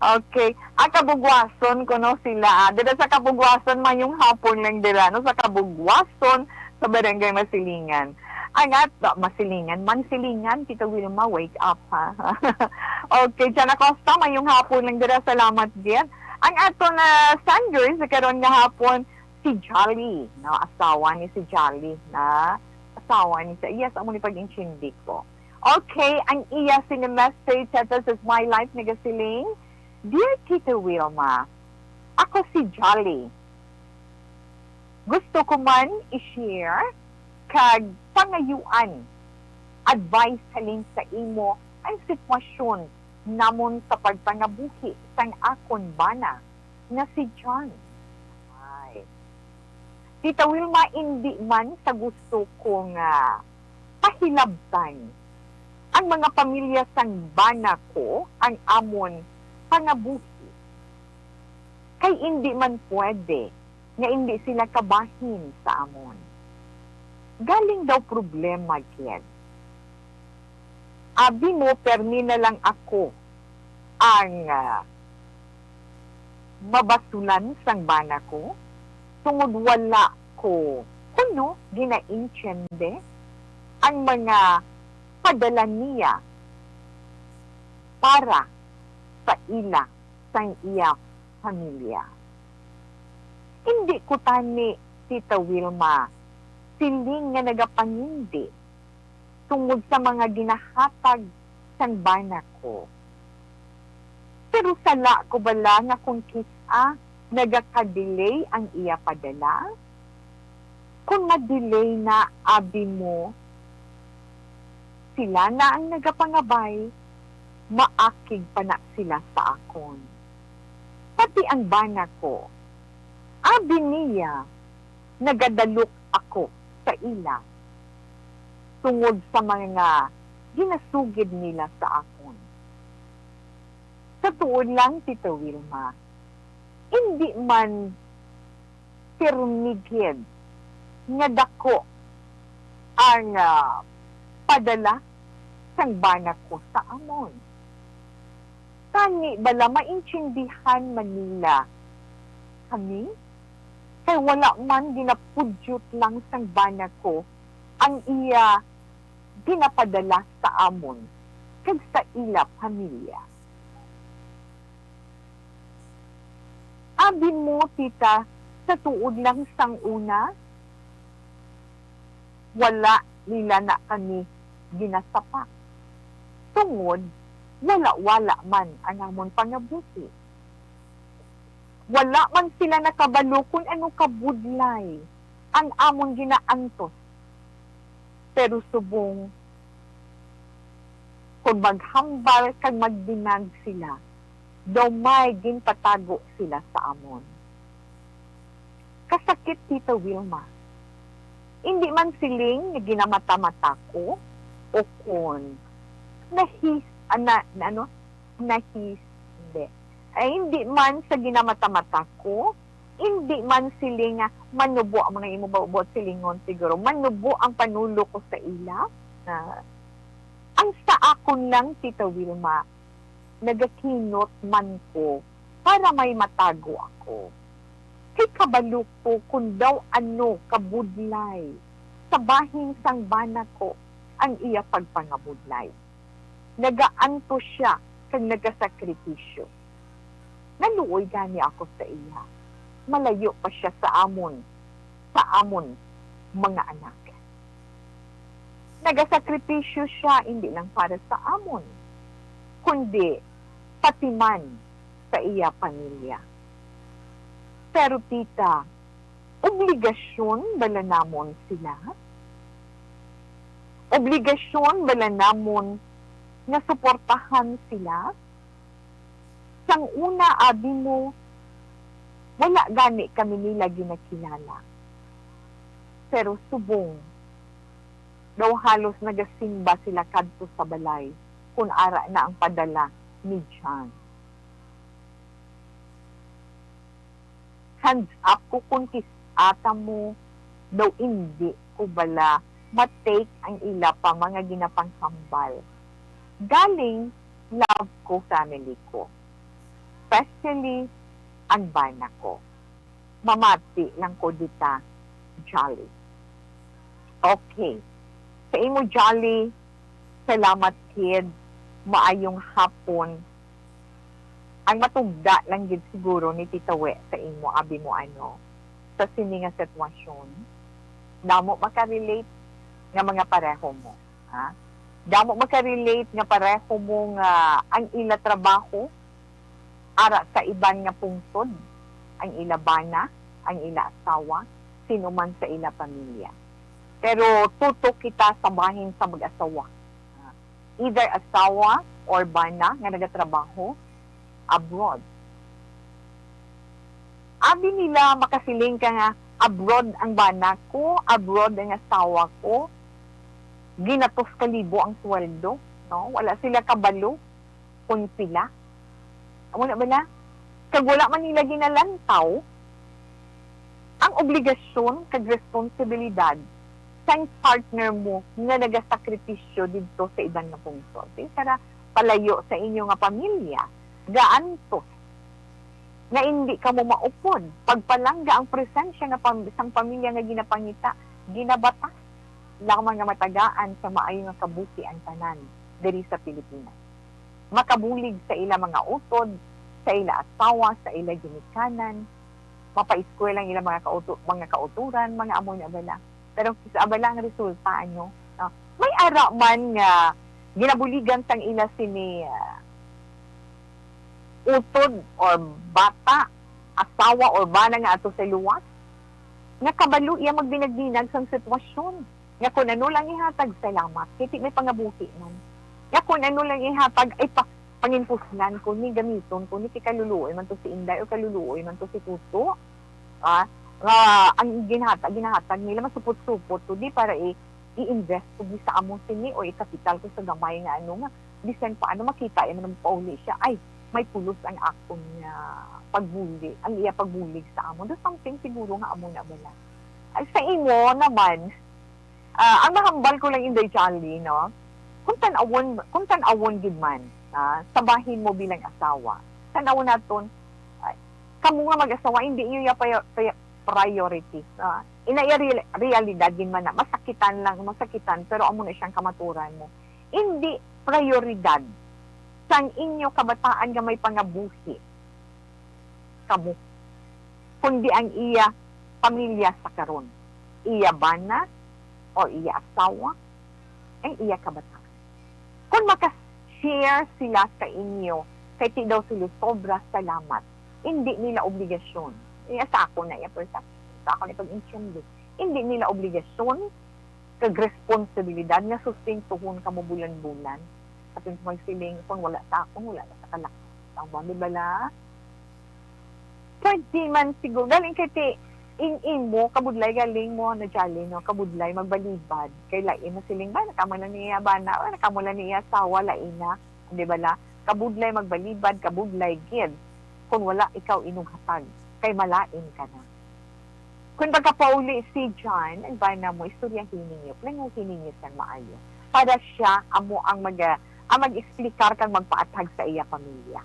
Okay, ang Kabugwason kuno sila. Ah, dira sa Kabugwason, mayong hapon lang dira, no? Sa Kabugwason, sa Barangay Masilingan. Ang at, ah, Masilingan, Mansilingan, Tita Wilma, wake up, ha? Okay, Jana Costa, mayong hapon lang dira, salamat gid. Ang aton na sender sa karon nga hapon, si Jolly, no? Asawa ni si Jolly, na asawa ni sa iya, sa amo ni pag-intindi ko. Okay, ang iya sini message sa This Is My Life nagasiling, Dear Tita Wilma, ako si Jolly. Gusto ko man i-share kag pangayuan advice halin sa imo ang sitwasyon namon sa pagpangabuhi sang akon bana nga si John. Ay. Tita Wilma, indi man sa gusto ko nga pahilabtan ang mga pamilya sang bana ko ang amon pangabuhi. Kay indi man pwede nga indi sila kabahin sa amon. Galing daw problema gid. Abi mo, permi na lang ako ang, ah, mabasulan sang bana ko, tungod wala ko kuno ginaintiende ang mga padala niya para sa ila sang iya pamilya. Indi ko tani, Tita Wilma, siling nga nagapangindi tungod sa mga ginahatag sang bana ko. Pero sala ko bala nga kung kis-a nagaka-delay ang iya padala? Kung ma-delay na, abi mo, sila na ang nagapangabay, maakig pa na sila sa akon. Pati ang bana ko, abi niya, nagadalok ako sa ila tungod sa mga ginasugid nila sa akon. Sa tuod lang, Tita Wilma, indi man pirmi gid nga dako ang, ah, padala sang bana ko sa amon. Tani bala maintindihan man nila kami? Kay wala man ginapudyot lang sang bana ko ang iya ginapadala sa amon kag sa ila pamilya. Abi mo, tita, sa tuod lang sang una, wala nila na kami ginasapa. Tungod, wala-wala man ang amon pangabuhi. Wala man sila nakabalo kon ano kabudlay ang amon ginaantos. Pero subong, kon maghambal kag magdinag sila, daw may ginpatago sila sa amon. Kasakit, Tita Wilma. Indi man siling nga ginamata-mata ko o kon nahis-, ah, na, na, ano, nahis-, hindi. Ay, hindi man sa ginamata-mata ko, hindi man siling nga manubo ang mga imo buot silingon siguro. Manubo ang panulo ko sa ila. Ah, ang sa akon lang, Tita Wilma, nagakinot man ko para may matago ako. Kay kabalo ko kon daw ano kabudlay sa bahin sang bana ko ang iya pagpangabudlay. Nagaantos sia kag nagasakripisyo. Naluoy gani ako sa iya. Malayo pa sia sa amon, sa amon mga anak. Nagasakripisyo sia indi lang para sa amon, kundi pati man sa iya pamilya. Pero, tita, obligasyon bala namon sila? Obligasyon bala namon nga suportahan sila? Sang una, abi mo, wala gani kami nila ginakilala. Pero subong, daw halos nagasimba sila kadto sa balay kon ara na ang padala ni John. Hands up ko kon kis-a ta mo, daw indi ko bala ma-take ang ila pa mga ginapanghambal. Galing, love ko family ko. Especially ang bana ko. Mamati lang ko dita, Jolly. Okay. Sa imo, Jolly, salamat, kid. Maayong hapon. Ang matugda lang gid siguro ni Tita We sa imo, abi mo, ano, sa sini nga sitwasyon, damo makarelate nga mga pareho mo, ha? Damo makarelate nga pareho mo nga ang ila trabaho ara sa iban nga pungsod, ang ila bana, ang ila asawa, sino man sa ila pamilya. Pero tutok kita sa bahin sa mag-asawa. Either asawa or bana nga nagatrabaho abroad. Abi nila makasiling ka nga abroad ang bana ko, abroad ang asawa ko, ginatos ka libo ang sweldo, no? Wala sila kabalo kung pila. Amo na bala? Kag wala man nila ginalantaw ang obligasyon kag responsibilidad sang partner mo nga nagasakripisyo didto sa iban nga pungsod. Di, para palayo sa inyo nga pamilya, gaantos nga indi kamo maupod, pagpalangga ang presensya nga pam-, sang pamilya nga ginapangita, ginabatas lamang nga matagaan sa maayo nga kabuhi ang tanan diri sa Pilipinas. Makabulig sa ila mga utod, sa ila asawa, sa ila ginikanan, mapaeskwela ang ila mga kauto-, mga kautoran, mga amo na bala. Pero sa bala ang resulta, ano, no? May ara man nga ginabuligan sang ila sini, ah, utod or bata, asawa or bana nga ato sa luwas, nga kabalo iya magbinagbinag sang sitwasyon. Nga kun ano lang ihatag, salamat. Kay ti may pangabuhi man. Nga kun ano lang ihatag, ay pa, panginpuslan ko ni, gamiton ko ni, kay kaluluoy man to si Inday o kaluluoy man to si Tuto. Ah, nga ang ginhatag, ginahatag nila, masupot-supot to, di para i-, i-invest ko di sa amo sini o ikapital ko sa gamay nga ano nga, bisan pa ano, makita, yan man pauli siya. Ay, may pulos ang akon nga pagbulig, ang iya pagbulig sa amon. There's something siguro nga amo na bala. Ay, sa imo naman, ah, ang mahambal ko lang, Inday Jolly, no? Kung tan-awon, kung tan-awon gid man, ah, sa bahin mo bilang asawa, tan-awon naton, ay, kamo nga mag-asawa, hindi niyo ya prior-, prior-, priority, ah. Ina iya real-, realidad gid man na, masakitan lang, masakitan, pero amo na siyang kamaturan mo. Hindi prioridad sang inyo kabataan nga may pangabuhi kamo, kundi ang iya pamilya sa karon, iya bana o iya asawa, ang iya kabataan. Kung maka-share sila sa inyo, kay ti daw sila sobra salamat, hindi nila obligasyon. Iya sa ako na iya perception, sa ako na pag-intindi. Hindi nila obligasyon kag responsibilidad nga sustentuhon kamo bulan-bulan. Sa tuwing magsiling, kung wala sa akon, wala na sa kalakon. Tama, di ba la? Pwede man siguro. Galing kay ti, ing imo, kabudlay galing mo, na Jolly, no? Kabudlay, magbalibad. Kay lain na siling ba, nakamo na niya bana, o nakamo na niya asawa, lain na. Di ba la? Kabudlay magbalibad, kabudlay gid. Kung wala ikaw inughatag, kay malain ka na. Kung magkapauli si John, ang bana mo, istoryahin ninyo, planuhin ninyo sang maayo. Para siya, amo ang mag-, ang mag-explicar kag magpaathag sa iya pamilya.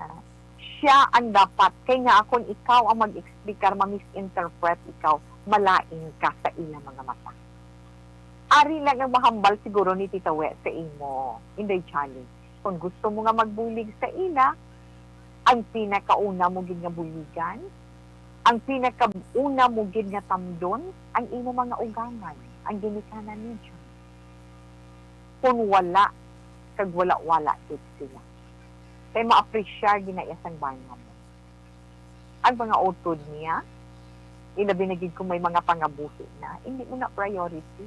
Ah, siya ang dapat, kay nga kung ikaw ang mag-explicar, ma-misinterpret ikaw, malain ka sa ila mga mata. Ari lang ang mahambal siguro ni Tita We sa imo, Inday Jolly. Kung gusto mo nga magbulig sa ila, ang pinakauna mo gid nga buligan, ang pinakauna mo gid nga tamdon, ang imo mga ugangan, ang ginikanan ni John. Kung wala, kag wala-wala gid sila. Kay ma-appreciate gid na iya sang bana mo. Ang mga utod niya, ilabi na gid kung may mga pangabuhi na, hindi mo na priority.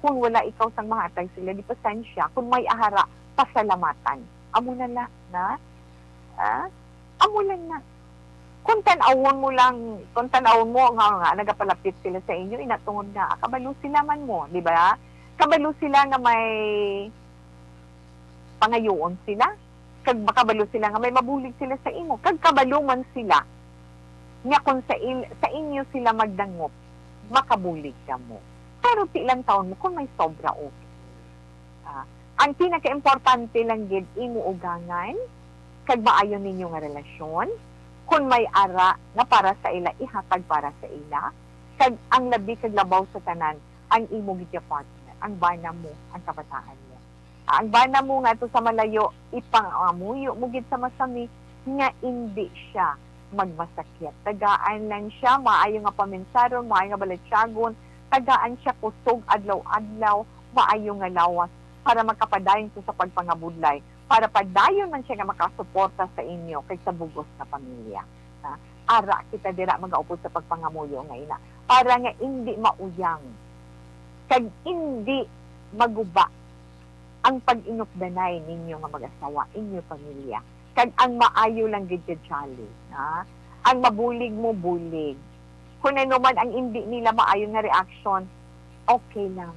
Kung wala ikaw sang mahatag sila, di pasensya. Kung may ahara, pasalamatan. Amo na la, na? Ah? Amo lang na. Kung tan-awon mo lang, kung tan-awon mo nga, nga nagapalapit sila sa inyo, ina tungod nga, ah, kabalo sila man mo, di ba? Kabalo sila nga may pangayoon sila, kag makabalo sila nga may mabulig sila sa imo, kag kabalo man sila nga kung sa il-, sa inyo sila magdangop, makabulig kamo. Pero ti lang taon mo kung may sobra, okay. Ah, ang pinakaimportante lang gid imo ugangan kag maayo ninyo nga relasyon. Kung may ara nga para sa ila, ihatag para sa ila, kag ang labi kag labaw sa tanan, ang imo gid nga partner, ang bana mo, ang kabataan mo. Ah, ang bana mo nga to sa malayo, ipangamuyo mo gid sa masami nga indi siya magmasakit. Tagaan lang siya, maayo nga paminsaron, maayo nga balatyagon, tagaan siya kusog adlaw-adlaw, maayo nga lawas, para makapadayon siya sa pagpangabudlay, para padayon man siya nga makasuporta sa inyo kag sa bug-os nga pamilya. Ha? Ara kita dira magaupod sa pagpangamuyo nga ina, para nga indi mauyang kag indi maguba ang pag-inupdanay ninyo nga mag-asawa, inyo pamilya, kag ang maayo lang gid ka, Jolly, ha? Ang mabulig mo, bulig. Kung ano man ang indi nila maayo nga reaction, okay lang.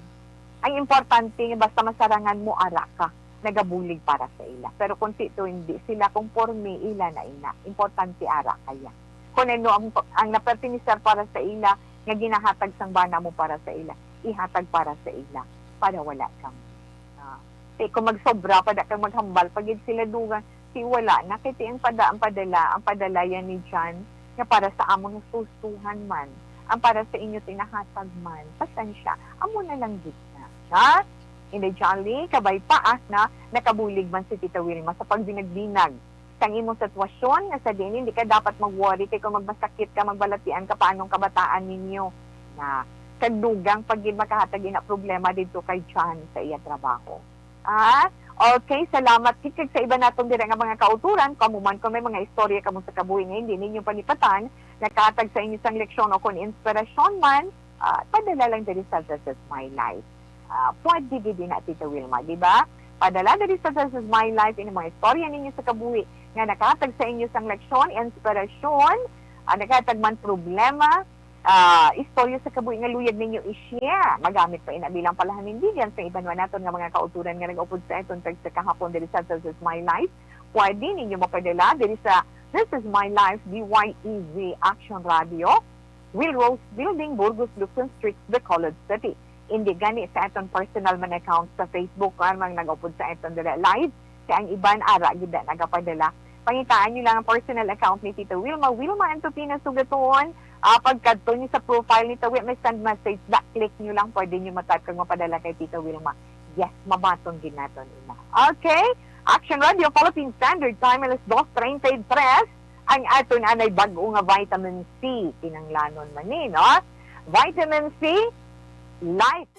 Ang importante nga basta masarangan mo, ara ka, nagabulig para sa ila. Pero kung ti to hindi sila konforme, ila na ina. Importante ara kaya. Kung ano ang, ang napertinisar para sa ila, nga ginahatag sang bana mo para sa ila, ihatag para sa ila, para wala kamo. Ah, kay kung magsobra pa, da kang maghambal pa gid sila dugang, si wala na, kay ti ang pada-, ang padala, ang padala yan ni John, nga para sa amon nga susuhan man, ang para sa inyo tinahatag man, pasensya, amo na lang gid na. Ha? Inday Jolly, kabay pa, ah, na nakabulig man si Tita Wilma sa pagbinag-binag sang imong sitwasyon, nga sa diin hindi ka dapat mag-worry, kay kung magmasakit ka, magbalatian ka pa anong kabataan ninyo na kag dugang pa gid makahatag ina problema didto kay John sa iya trabaho. Ah, okay, salamat gid kag sa iban naton dira nga mga kauturan, kamo man kung may mga istorya kamo sa kabuhi nga hindi ninyo panipatan, nakahatag sa inyo sang leksyon o kon inspirasyon man, ah, padala lang diri sa This Is My Life. Ah, pwede gid ina, Tita Wilma, di ba? Padala diri sa This Is My Life, ini mga istorya ninyo sa kabuhi nga nakahatag sa inyo sang leksyon, inspirasyon, ah, nakahatag man problema, ah, istorya sa kabuhi nga luyag ninyo i-share. Magamit pa ina bilang palahanindigan sa iban man naton nga mga kauturan nga nag-upod sa aton kag sa kahapon diri sa This Is My Life. Pwede ninyo mapadala diri sa This Is My Life D Y E Z Action Radio, Will Rose Building, Burgos, Luzon Street, Bacolod City. Indi gani sa aton personal man account sa Facebook, kuan man nag-upod sa aton dala live, kay ang iban ara gid na nagapadala. Pangitaan niyo lang ang personal account ni Tita Wilma, Wilma Antupina Sugaton. Ah, pagkadto niyo sa profile ni Tawi, may send message, da click niyo lang, pwede niyo ma-type kag mapadala kay Tita Wilma. Yes, mabaton gid naton ina. Okay? Action Radio Philippine Standard Time, alas dos treinta y tres. Ang aton anay bag-o nga vitamin C, kinanglanon man ni, no? Vitamin C, life.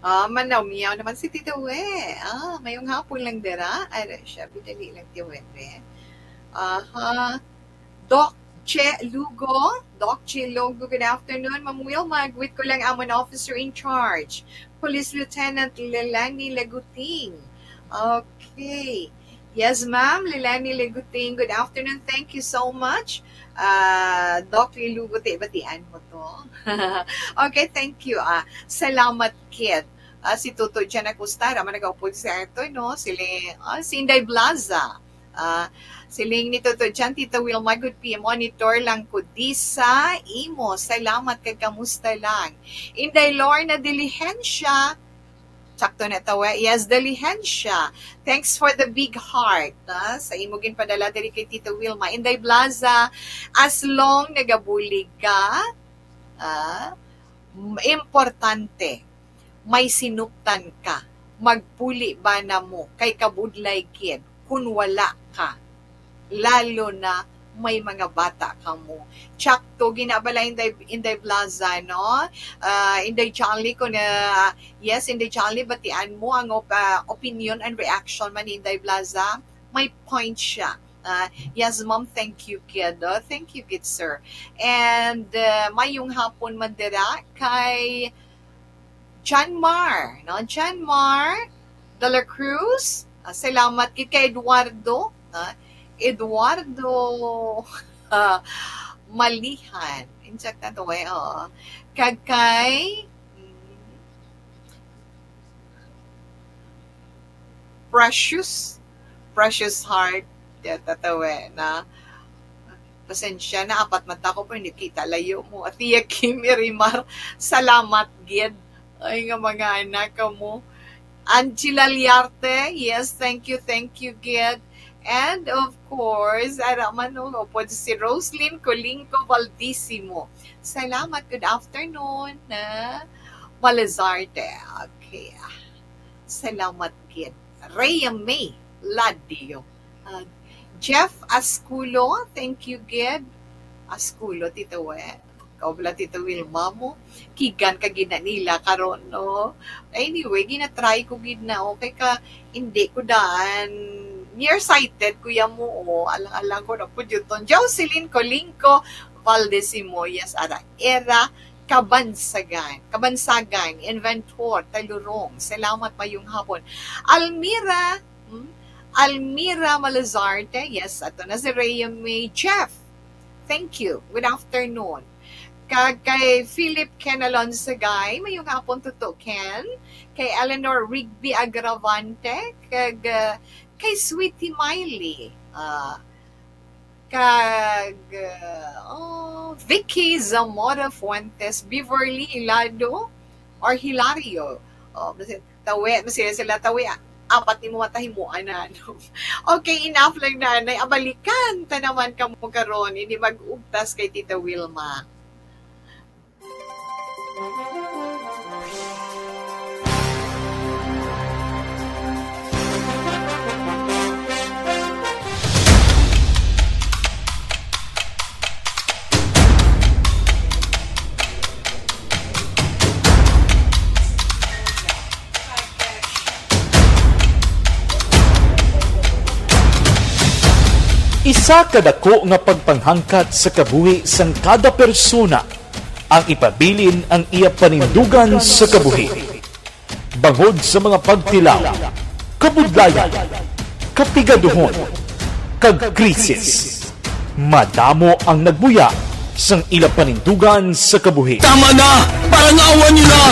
Ah, manaw-miyaw naman si Tita We. Ah, mayong hapon lang dira. Ay, siya, bidali lang ti Wenren. Aha. Doc Che Lugo. Doc Che Lugo, good afternoon. Ma'am Wilma, greet ko lang amon officer in charge, Police Lieutenant Lelani Laguting. Okay. Yes, ma'am. Lelani Laguting, good afternoon. Thank you so much. Ah, Doc Lilugo, ti batian mo to. Okay, thank you. Ah, salamat, kid. Ah, si Toto Jan Acosta, ra man nagaupod sa ato, no? Sila, ah, si Inday Blaza. Ah, siling ni Toto Jan, Tita Wilma, good P M, monitor lang ko di sa imo. Salamat kag kamusta lang. Inday Lorna Diligencia, sakto na to, eh. Yes, Diligencia. Thanks for the big heart, ah, sa imo ginpadala diri kay Tita Wilma. Inday Blaza, as long nagabulig ka, ah, m-, importante, may sinuptan ka. Magpuli ba na mo? Kay kabudlay gid kung wala ka. Lalo na may mga bata kamo. Tsakto, ginabala Inday, Inday Blaza, no? Ah, Inday Charlie, kung, ah, yes, Inday Charlie, batian mo ang op-, ah, opinion and reaction man ni Inday Blaza. May point siya. Ah, yes, ma'am, thank you, kid. Oh, thank you, kid sir. And, ah, mayong hapon man dira kay Janmar, no? Janmar de la Cruz. Ah, salamat kid kay Eduardo, ah, Eduardo, ah, Malihan. Insak na to, eh, oo. Kag kay, mm, Precious, Precious Heart. Deta to, eh, na. Pasensya na, apat mata ko, pero hindi kita layo mo. Tia Kim Irimar, salamat gid. Ay, nga mga anak ka mo. Angela Liarte, yes, thank you, thank you gid. And of course, ara man, no, upod si Roslyn Colingco Valdisimo. Salamat, good afternoon, na Malazarte. Okay. Salamat gid. Rhea May Ladio. Ah, Jeff Asculo, thank you gid. Asculo, Tito Wet. O, bala, Tita Wilma, mo, kigan ka gid na nila karon, no? Anyway, ginatry ko gid na, okay ka, hindi ko daan. Nearsighted, kuya mo, o, alang-alang ko na po yun. Jocelyn Colingco Valdez Simoyas, ara, era, Kabansagan, Kabansagan, Inventor, Talurong. Salamat, mayong hapon. Almira, hmm? Almira Malazarte, yes, ato na si Rhea May Jeff. Thank you. Good afternoon. Kag kay Philip Ken Alonsagay, mayong hapon, Tuto Ken. Kay Eleanor Rigby Agravante, kag, uh, kay Sweetie Miley. Uh, kag, uh, oh, Vicky Zamora Fuentes, Beverly Hilado, or Hilario. Oh, tawi, masila sila, tawi, apat ni mo matahimuan na, ano. Okay, enough lang na, nay. Abalikan ta naman kamo karon, hindi mag-ugtas kay Tita Wilma. Isa ka dako nga pagpanghangkat sa kabuhi sang kada persona ang ipabilin ang iya panindugan sa kabuhi. Bangod sa mga pagtilaw, kabudlayan, kapigaduhon, kag krisis, madamo ang nagbuya sang ila panindugan sa kabuhi. Tama na! Parangawan niyo na!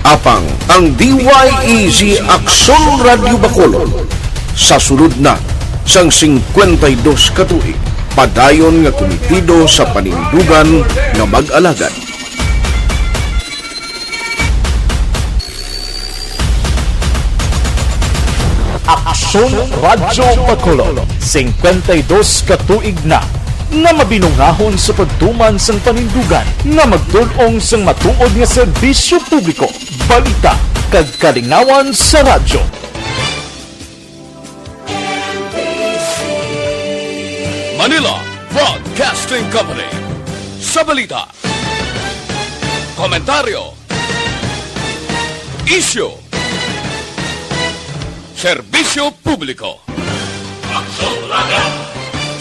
Apang ang D Y E Z Aksyon Radyo Bacolod sa sulod na sang singkwenta y dos ka tuig, padayon nga kumitido sa panindugan nga mag-alagad. Aksyon Radyo Bacolod, singkwenta y dos ka tuig na nga mabinungahon sa pagtuman sang panindugan nga magtul-ong sang matuod nga serbisyo publiko, balita, kag kalingawan sa radyo. Manila Broadcasting Company. Sa balita, komentaryo, isyu, serbisyo publiko. Aksyon Radyo.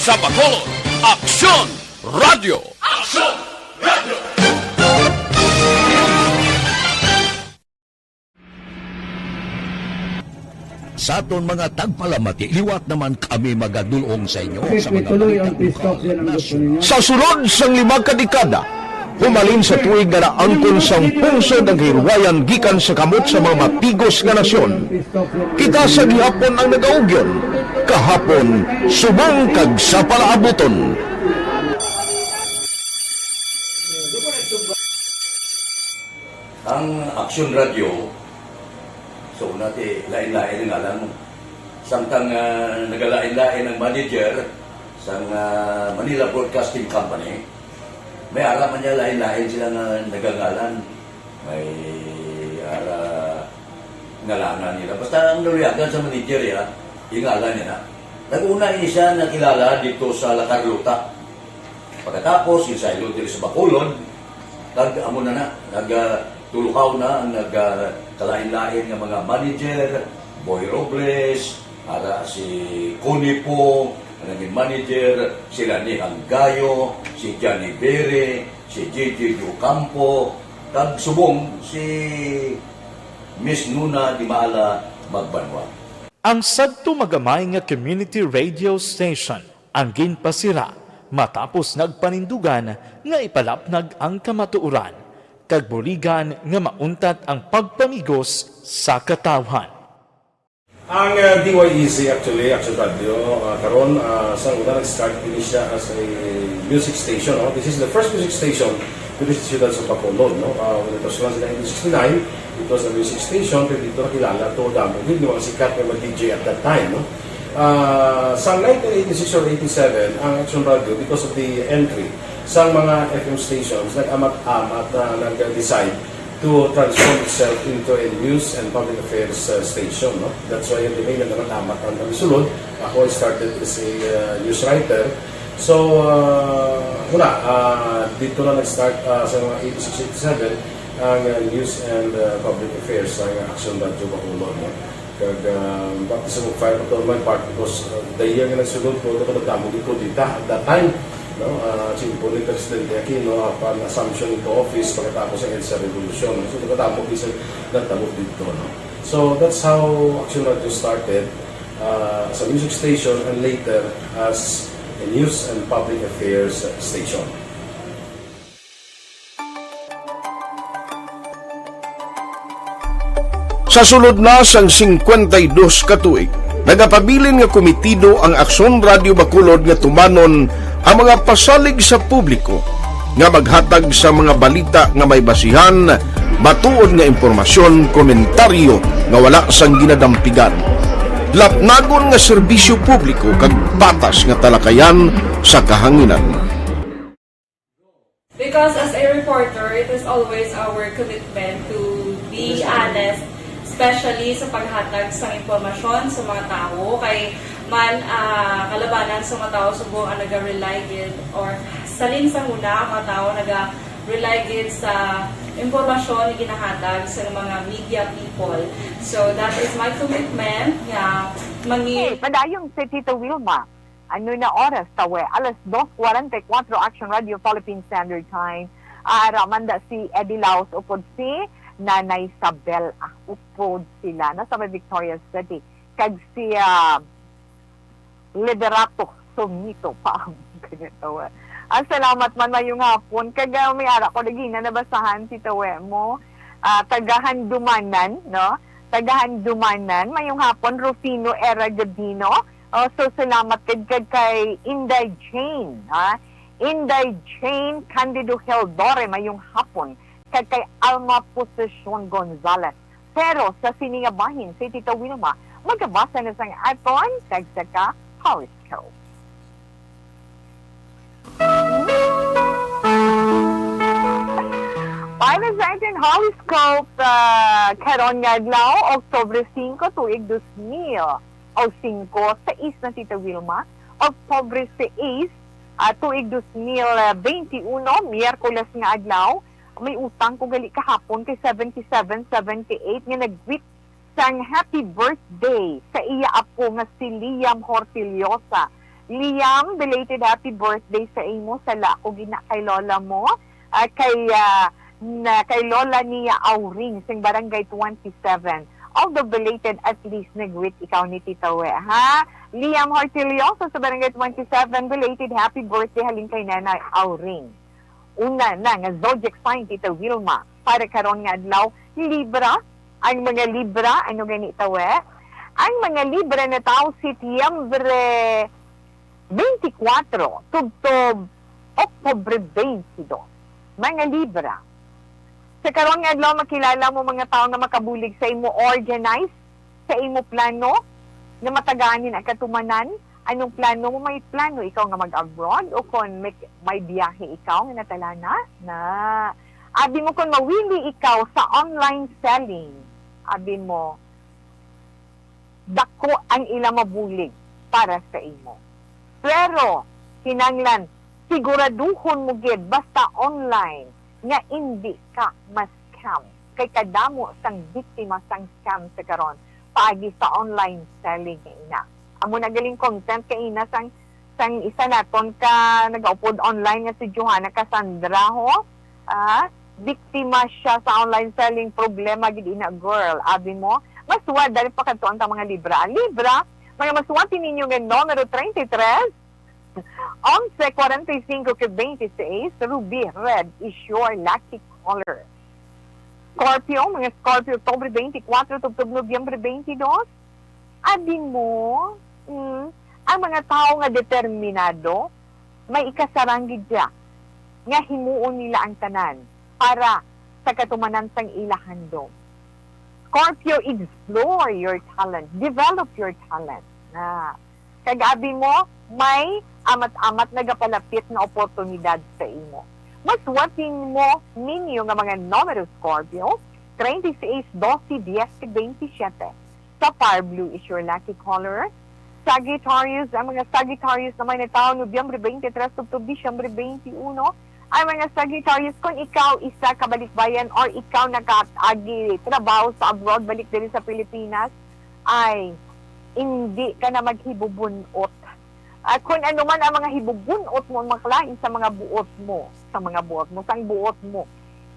Sa Bacolod, Aksyon Radyo. Aksyon Radyo. Sa aton mga tagpalamati, liwat naman kami magadul-ong sa inyo sa mga balita lokal, nasyonal. Sa sulod sang lima ka dekada, humalin sa tuig nga naangkon sang pungsod ang kahilwayan gikan sa kamot sa mga matigos nga nasyon. Kita sa gihapon ang nagaugyon, kahapon subong kag sa palaabuton. Ang Aksyon Radyo, sa una ti lain-lain ang ngalan mo. Samtang, ah, nagalain-lain ang manager sang, ah, Manila Broadcasting Company, may ara man niya lain-lain sila nga nagangalan. May ara ngalanan nila. Basta ang naluyagan sa manager, ya, yung ngalan niya na. Nag-una ini siya nakilala dito sa La Carlota. Pagkatapos, ginsaylo diri sa Bacolod, kag amo na na, nag, ah, tulukaw na ang nag, ah, kalain-lain nga mga manager, Boy Robles, ara si Connie Pong, ang naging manager, sila ni Hanggayo, si Johnny Bere, si J J Ocampo, kag subong si Miss Nuna Dimala Magbanwa. Ang sadto magamay nga community radio station ang ginpasira matapos nagpanindugan nga ipalapnag ang kamatuoran kag buligan nga mauntat ang pagpamigos sa katawhan. Ang, ah, D Y E Z actually, Action Radio, ah, karon, ah, sa una nag-start ini siya as a music station, no? This is the first music station dito sa siyudad sa Bacolod, no? Ah, when it was launched in nineteen sixty-nine, it was a music station, pero dito nakilala to damo gid nga mga sikat nga mga D J at that time, no? Ah, sa nineteen eighty-six or eighty-seven, ang Action Radio, because of the entry sa mga F M stations, nag-amat-amat, ah, nag-decide to transform itself into a news and public affairs uh, station. No? That's why yung domain na naman namat ang nagsulod. Ako, I started as a uh, news writer. So, uh, wala, uh, dito na nag-start uh, sa mga eighty-six eighty-seven ang uh, news and uh, public affairs sa Action Radio Bacolod. No? Kag uh, baptism of fire ko my part because uh, the year nga nagsulod ko, ako nagdamo gid ko dita at that time. No, uh, si Presidente Aquino, upon assumption into office pagkatapos sa EDSA Revolution. So, nagkadamo gid sa nagtabo dito. No? So, that's how Action Radio started uh, as a music station and later as a news and public affairs station. Sa sulod na sang singkwenta y dos ka tuig, nagapabilin nga komitido ang Aksyon Radio Bacolod nga tumanon ang mga pasalig sa publiko nga maghatag sa mga balita nga may basihan, matuod nga impormasyon, komentaryo nga wala sang ginadampigan, lapnagon nga serbisyo publiko kag patas nga talakayan sa kahanginan. Because as a reporter, it is always our commitment to be honest, especially sa paghatag sang impormasyon sa mga tawo. Kay man ah, kalabanan sa mga tawo subong ang naga-rely gid or salin sa huna ang mga tawo naga-rely gid sa impormasyon nga ginahatag sa mga media people. So that is my commitment nga mangi- Padayon si Tita Wilma. Ano na oras, tawe? Alas dos kwarenta y kuwatro, Action Radio Philippine Standard Time. Aara man da si Eddie Laos upod si Nanay Sabel. Ah, upod sila. Nasa may Victorias City. Kag si ah, Liberato Sungito pa ang kanya tawe. Ang salamat man, mayong hapon. Kag ah, may ara ko lagi na nabasahan si tawe mo. Ah, taga Handumanan, no? Taga Handumanan. Mayong hapon, Rufino Era Gabino. Oh, so salamat kag, kag kay Inday Jane, ha? Inday Jane Candido Hildore, mayong hapon, kag kay Alma Posesyon Gonzalez. Pero sa sini nga bahin, si Tita Wilma magabasa na sang aton tagsa ka horoscope. Para sa aton horoscope, ah, karon nga adlaw, Oktubre singko, tuig dos mil o singko, sais na, Tita Wilma, Oktubre sais, ah, tuig dos mil benti uno, Miyerkules nga adlaw. May utang ko gali kahapon kay seventy-seven seventy-eight nga nag-greet sang happy birthday sa iya apo nga si Liam Hortiliosa. Liam, belated happy birthday sa imo. Sala ko gina kay lola mo, ah, kay, ah, na, kay lola niya Auring sing Barangay twenty-seven. Although belated, at least nag-greet ikaw ni Tita We, ha? Liam Hortiliosa sa Barangay twenty-seven, belated happy birthday halin kay Nanay Auring. Una na nga zodiac sign, Tita Wilma, para karon nga adlaw, Libra. Ang mga Libra, ano gani, tawe? Ang mga Libra na tawo, Setyembre twenty-four tubtob Oktubre twenty-two. Mga Libra, sa karon nga adlaw, makilala mo mga tawo nga makabulig sa imo, organize sa imo plano nga matagaan ang katumanan. Anong plano mo? May plano ikaw nga mag-abroad o kon may, may biyahe ikaw nga natalana? Na, abi mo kon mawili ikaw sa online selling, abi mo, dako ang ila mabulig para sa imo. Pero, kinanglan, siguraduhon mo gid basta online nga indi ka ma-scam. Kay kadamo sang biktima sang scam sa karon paagi sa online selling nga ina. Amo na galing content kay ina sang, sang isa naton ka nagaupod online nga si Johanna Cassandra, ho. Ah, biktima siya sa online selling, problema gid ina, girl. Abi mo, mas wa dali pa kadto ang ta mga Libra. Libra, mga masuwati ninyo nga numero treinta y tres, once, cuarenta y cinco, que veintiséis, ruby red is your lucky color. Scorpio, mga Scorpio, October twenty-four tubtob Nobyembre twenty-two. Abi mo, mm, ang mga tawo nga determinado, may ikasarang gid siya nga himuon nila ang tanan para sa katumanan sang ila handom. Scorpio, explore your talent, develop your talent. Na, kag abi mo, may amat-amat nagapalapit nga oportunidad sa imo. Maswati mo ninyo nga mga numero, Scorpio, treinta y seis, doce, diez, veintisiete. Sa Fire Blue is your lucky color. Sagittarius, ang mga Sagittarius naman na tawo Nobyembre twenty-three tubtob Disyembre twenty-one. Ang mga Sagittarius, kung ikaw isa ka balikbayan or ikaw nakaagi trabaho sa abroad, balik diri sa Pilipinas, ay, hindi ka na maghibubunot. At kung ano man ang mga hibubunot mo, makalain sa mga buot mo, sa mga buot mo, sang buot mo,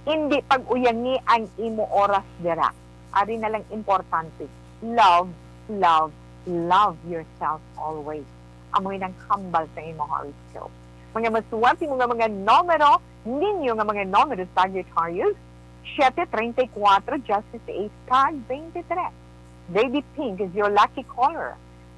hindi pag-uyangi ang imo oras dira. Ari na lang importante, love, love, love yourself always. Amo yun ang hambal sa imo horoscope. Mga maswerte mo nga mga numero, ninyo nga mga numero, Sagittarius, siete, treinta y cuatro, dieciséis, kag veintitrés. Baby pink is your lucky color.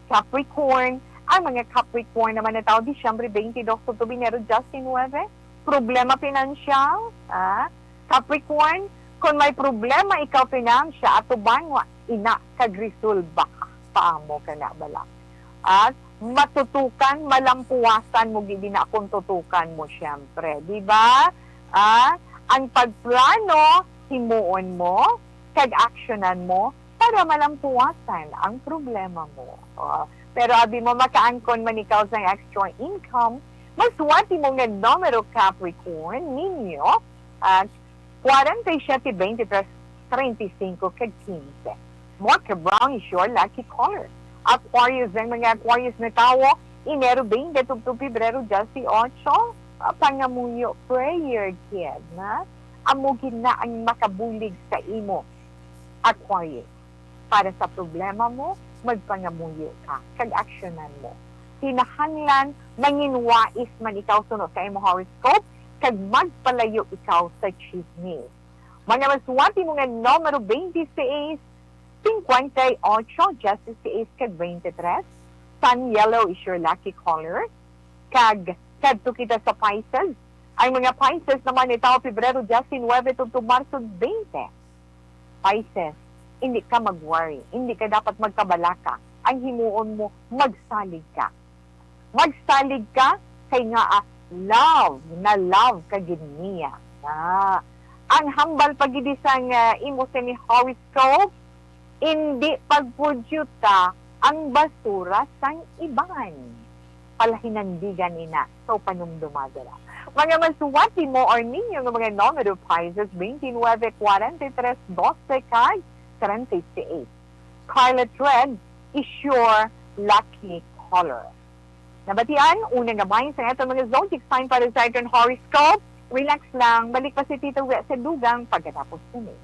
Capricorn, ang mga Capricorn naman na tawo Disyembre twenty-two tubtob Enero diecinuebe, problema pinansyal, ah, Capricorn, kon may problema ikaw pinansya, atubang wa ina kag resolba ka. Paamo ka na bala. At matutukan, malampuwasan mo gid na kung tutukan mo, syempre, di ba? Ah, ang pagplano, himuon mo, kag aksyonan mo para malampuwasan ang problema mo. Oh, pero abi mo makaangkon man ikaw sang extra income, maswerte mo nga numero, Capricorn, ninyo, ah, kwarenta y siyete, beintitres, treinta y singko, kag kinse. Mocha brown is your lucky color. Aquarius, ang mga Aquarius na tawo, Enero twenty tubtob Pebrero dieciocho, ah, pangamuyo, prayer gid, na amo gid na ang makabulig sa imo, Aquarius. Para sa problema mo, magpangamuyo ka, kag aksyonan mo. Kinahanglan manginwais man ikaw suno sa imo horoscope, kag magpalayo ikaw sa chismis. Mga maswerte mo nga numero, twenty-six, cincuenta y ocho, dieciséis, kag veintitrés. Sun yellow is your lucky color. Kag kadto kita sa Pisces. Ang mga Pisces naman ni tawo Pebrero diecinuebe tubtob Marso twenty. Pisces, hindi ka mag-worry, hindi ka dapat magkabalaka. Ang himuon mo, magsalig ka. Magsalig ka kay nga, ah, love na love ka gid niya. Ah, ang hambal pa gid sang, ah, imo sini horoscope, hindi pagpudyuta ang basura sang iban. Palahinandigan ina. So, panumduma dira. Mga maswerte mo or ninyo nga mga numero, Pisces, twenty-nine, forty-three, doce, kag treinta y seis. Scarlet red is your lucky color. Nabatian, una nga bahin sa aton mga zodiac sign para sa aton horoscope. Relax lang, balik pa si Tito Wet sa dugang pagkatapos nini.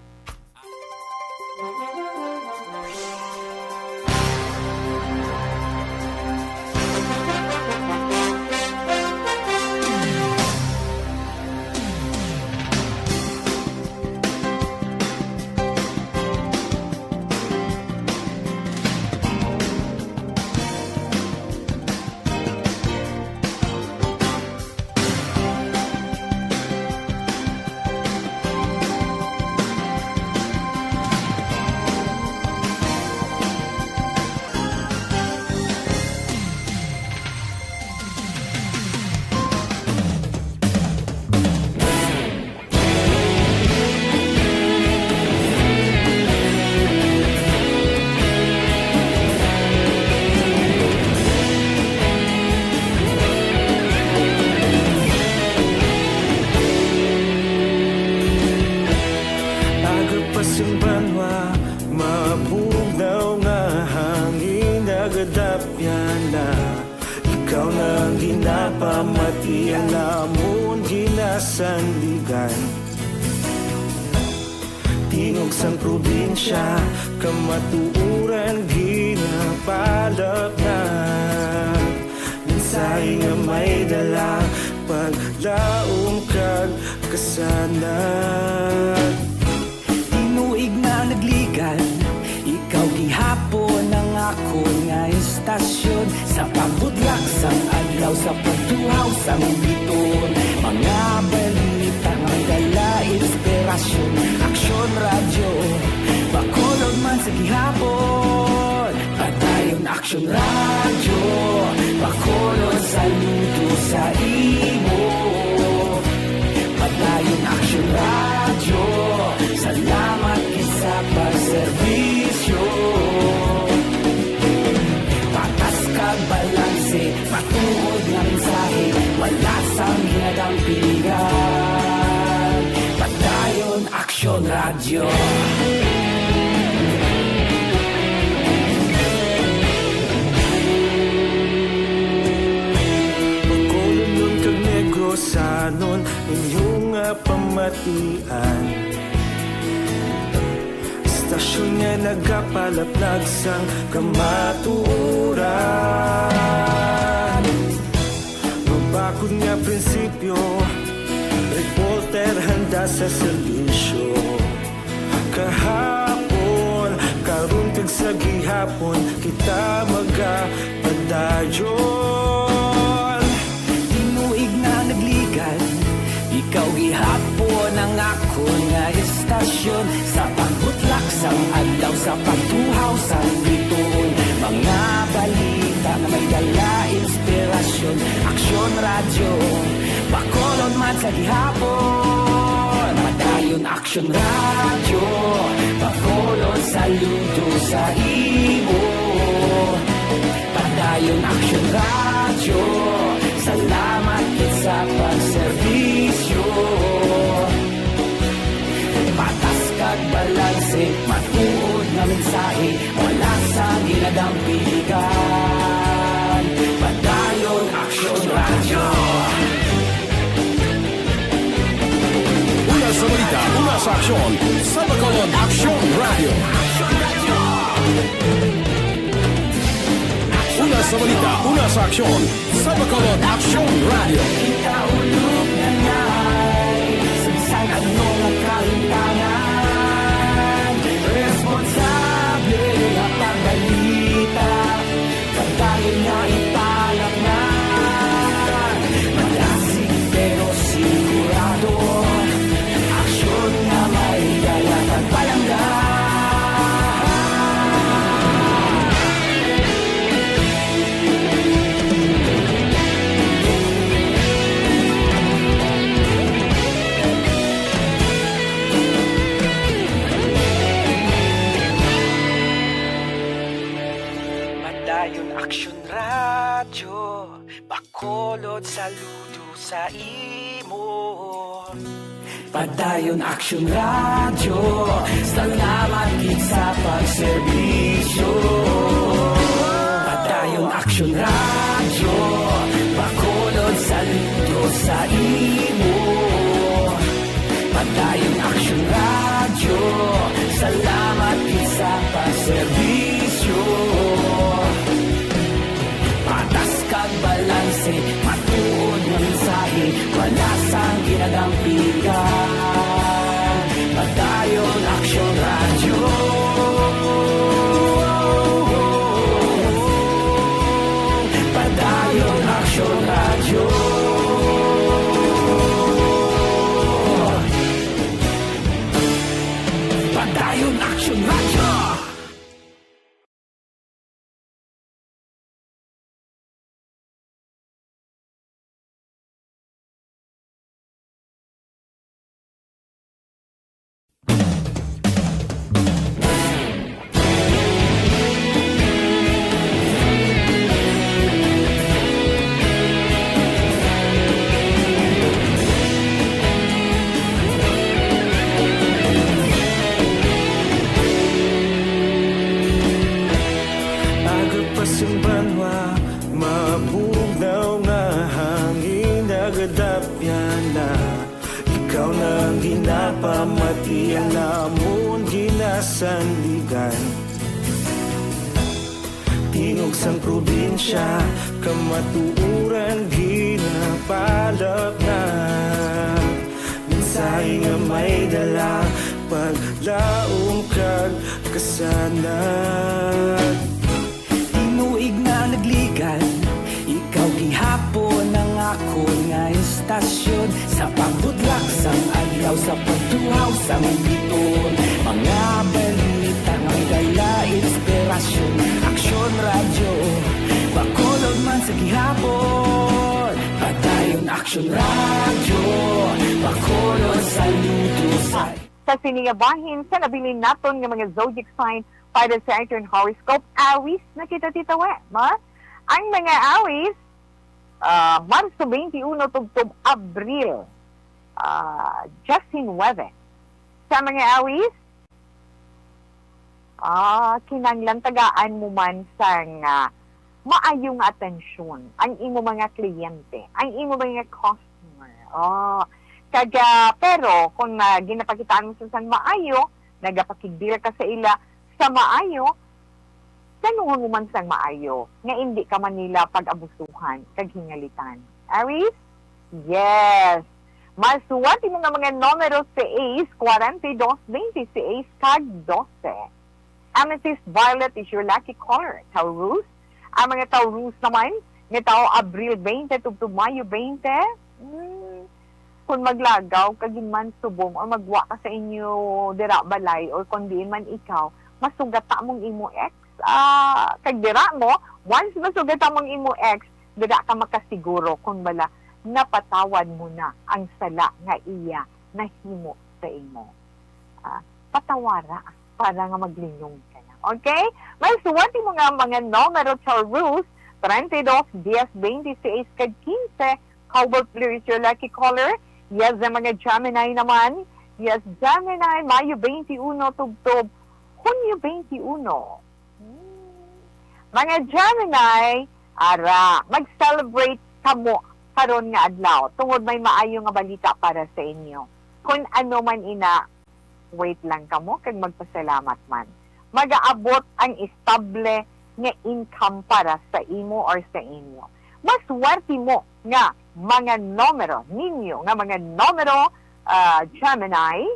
Aga pa sing banwa, mabugnaw nga hangin nagadapyan na. Ikaw na ang ginapamati, ang amon ginasandigan. Tingog sang probinsya, kamatuoran ginapalapnag. Mensahe nga may dala, paglaom kag kasanag. Tinuig na nagligan, ikaw gihapon ang akon nga istasyon. Sa pagbutyag sang adlaw, sa pagtuhaw sang biton, mga balita nga may dala inspirasyon. Aksyon Radyo Bacolod man sa gihapon. Padayon Aksyon Radyo Bacolod, saludo sa imo. Pigan, Padayon Aksyon Radyo. Bacolodnon kag Negrosanon, inyo nga pamatian. Istasyon nga nagapalaplag sang kamatuoran. Mabakod nga prinsipyo, reporter handa sa serbisyo. Kahapon, karon kag sa gihapon, kita magapadayon. Tinuig na nagligan, ikaw gihapon ang akon nga istasyon. Sa pagbutlak sang adlaw, sa pagtuhaw sang bituon, mga balita nga may dala inspirasyon. Aksyon Radyo, Bacolod man sa gihapon. Padayon Aksyon Radyo, Bacolod, saludo sa imo. Padayon Aksyon Radyo, salamat gid sa pagserbisyo. Patas kag balanse, matuod nga mensahe, wala sang ginadampigan. Padayon Aksyon Radyo. Una sa balita, una sa aksyon, sa Bacolod Aksyon Radyo. Una sa balita, una sa aksyon, sa Bacolod Aksyon Radyo. Kita ulog na nai sa bisan ano nga kalintangan. Responsable nga pagbalita, pagdayon nga ipalaknag. Malasig pero sigurado, aksyon nga may dala kag palangga. Padayon Aksyon Radyo, Bacolod, saludo sa imo. Padayon Aksyon Radyo, salamat gid sa pagserbisyo. Padayon Aksyon Radyo, Bacolod, saludo sa imo. Padayon Aksyon Radyo, salamat gid sa pagserbisyo. Patas kag balanse, matuod nga mensahe, wala sang ginadampigan. Padayon Aksyon Radyo. Padayon Aksyon Radyo. Padayon Aksyon Radyo. Aga pa sing banwa, mabugnaw nga hangin nagadapyan na. Ikaw na ang ginapamatian namon ginasandigan. Tingog sang probinsya, kamatuoran ginapalapnag. Mensahe nga may dala, paglaom kag kasanag. Tinuig na nagligan, ikaw gihapon ang akon nga istasyon. Sa pagbutlak sang adlaw, sa pagtuhaw sang bituon, mga balita nga may dala inspirasyon. Aksyon Radyo, Bacolod man sa gihapon. Padayon Aksyon Radyo, Bacolod, saludo sa Sa sini nga bahin sa nabilin naton nga mga zodiac sign para sa aton horoscope, Awis na kita, Tita Wema. Ang mga Awis, ah, Marso twenty-one tubtob Abril, ah, diyes nuwebe. Sa mga Aries, ah, kinahanglan tagaan mo man sang, ah, maayo nga atensyon ang imo mga kliyente, ang imo mga customer. Oh, kag, ah, pero kung, ah, ginapakitaan mo sila sang maayo, nagapakigdil ka sa ila sa maayo, sanuhon mo man sang maayo nga indi ka man nila pag-abusuhan kag hingalitan. Aries? Yes. Masuwat imo nga mga numero seis, kwarenta y dos, beintiseis, kag dose. Amethyst violet is your lucky color. Taurus? Ang mga Taurus naman, nga tawo Abril twenty tubtob Mayo twenty, hmm, kung maglagaw ka ginman subong or magwa ka sa inyo dira balay or kung diin man ikaw, masugata mong imo ex, ah, kag dira mo, once masugata mong imo ex, dira ka makasiguro kung bala napatawad mo na ang sala nga iya nahimo sa imo. Ah, patawara para nga maglinong ka na. Okay? Masuwat imo nga mga numero, Taurus, treinta y dos, diez, veintiséis, kag quince. Cobalt blue is your lucky color. Yes, ang mga Gemini naman. Yes, Gemini, Mayo twenty-one, tubtob Hunyo twenty-one. Hmm. Mga Gemini, ara, mag-celebrate kamo karon nga adlaw tungod may maayo nga balita para sa inyo. Kung ano man ina, wait lang kamo kag magpasalamat man. Magaabot ang estable nga income para sa imo or sa inyo. Maswerte mo nga mga numero ninyo, nga mga numero, ah, Gemini.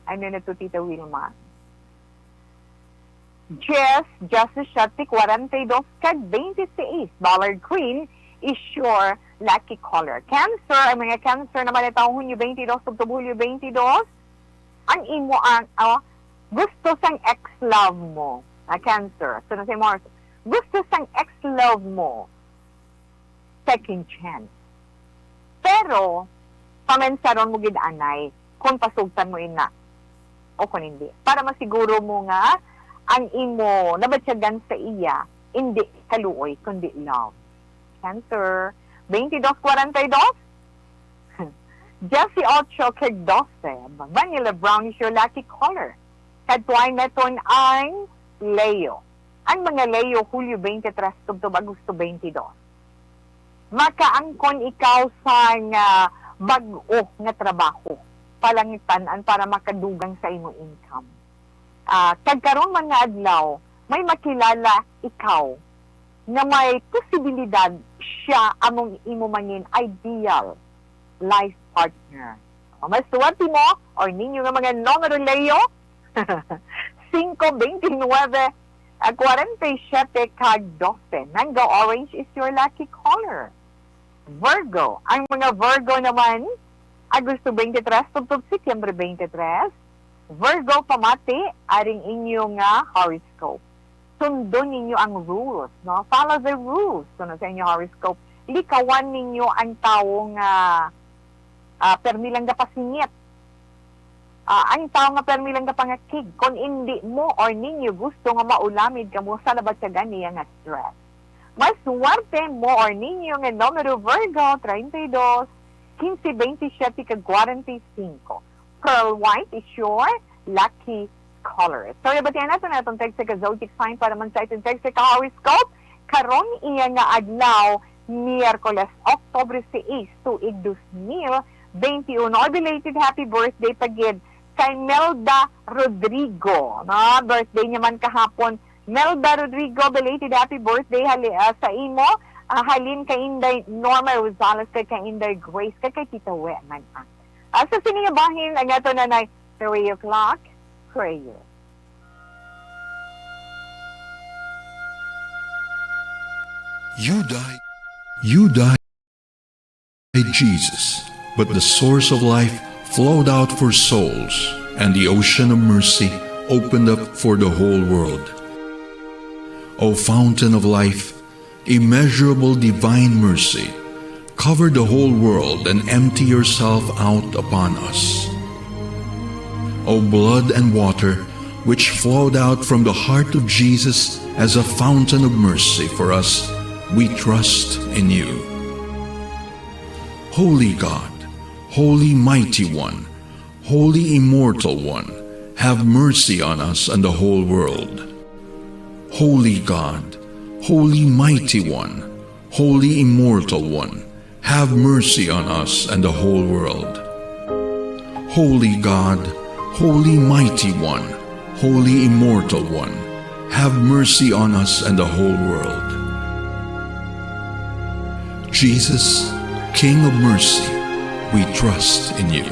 Ano na to, Tita Wilma? Diez, diecisiete, kwarenta y dos, kag veintiséis. Ballard green is your lucky color. Cancer, ang mga Cancer naman ito, Hunyo twenty-two, tubtob Hulyo twenty-two. Ang imo ang, ah, gusto sang ex-love mo, ah, Cancer. So, nasa imo, gusto sang ex-love mo, second chance. Pero, pamensaron mo gid anay kung pasugtan mo ina o kung hindi. Para masiguro mo nga ang imo nabatyagan sa iya, hindi kaluoy, kundi love. Cancer, twenty-two kwarenta y dos, dieciocho kag doce. Vanilla brown is your lucky color. Kadtuay naton ang Leo. Ang mga Leo, Hulyo twenty-three tubtob Agosto twenty-two. Makaangkon ikaw sang, ah, bag-o nga trabaho. Palangitan-an para makadugang sa imo income. Ah, kag karon man nga adlaw, may makilala ikaw nga may posibilidad siya among imo mangin ideal life partner. O, mas suwerte mo or ninyo nga mga numero, Leo, singko, beintinuebe, ah, kwarenta y siyete, kag dose. Mango orange is your lucky color. Virgo. Ang mga Virgo naman, Agosto twenty-three tubtob Setyembre twenty-three. Virgo, pamati, aring inyo nga horoscope. Sundon ninyo ang rules, no? Follow the rules, kuno sa inyo horoscope. Likawan ninyo ang tawo nga, ah, permi lang gapasingit. Ah, ang tawo nga permi lang gapangakig. Kung indi mo or ninyo gusto nga maulamid kamo sa nabatyagan niya nga stress. Mas suwerte mo or ninyo nga numero, Virgo, treinta y dos, quince, veintisiete, kag kwarenta y cinco. Pearl white is your lucky color. So, nabatian nato na atong text sa ka zodiac sign para man sa atong text sa ka horoscope. Karon iya nga adlaw, Miyerkules, Oktubre sais, tuig dos mil beintiuno. Oy, belated happy birthday pa gid kay Melda Rodrigo. Na, birthday niya man kahapon. Melda Rodrigo, belated happy birthday hali, ah, sa imo. Ah, halin kay Inday Norma Rosales, kay, kay Inday Grace, kay, kay Tita We man, ah. Ah, sa sini nga bahin, ang ato na nay three o'clock prayer. You died. You died, Jesus, but the source of life flowed out for souls, and the ocean of mercy opened up for the whole world. O fountain of life, immeasurable divine mercy, cover the whole world and empty yourself out upon us. O blood and water, which flowed out from the heart of Jesus as a fountain of mercy for us, we trust in you. Holy God, Holy Mighty One, Holy Immortal One, have mercy on us and the whole world. Holy God, Holy Mighty One, Holy Immortal One, have mercy on us and the whole world. Holy God, Holy Mighty One, Holy Immortal One, have mercy on us and the whole world. Jesus, King of mercy, we trust in you.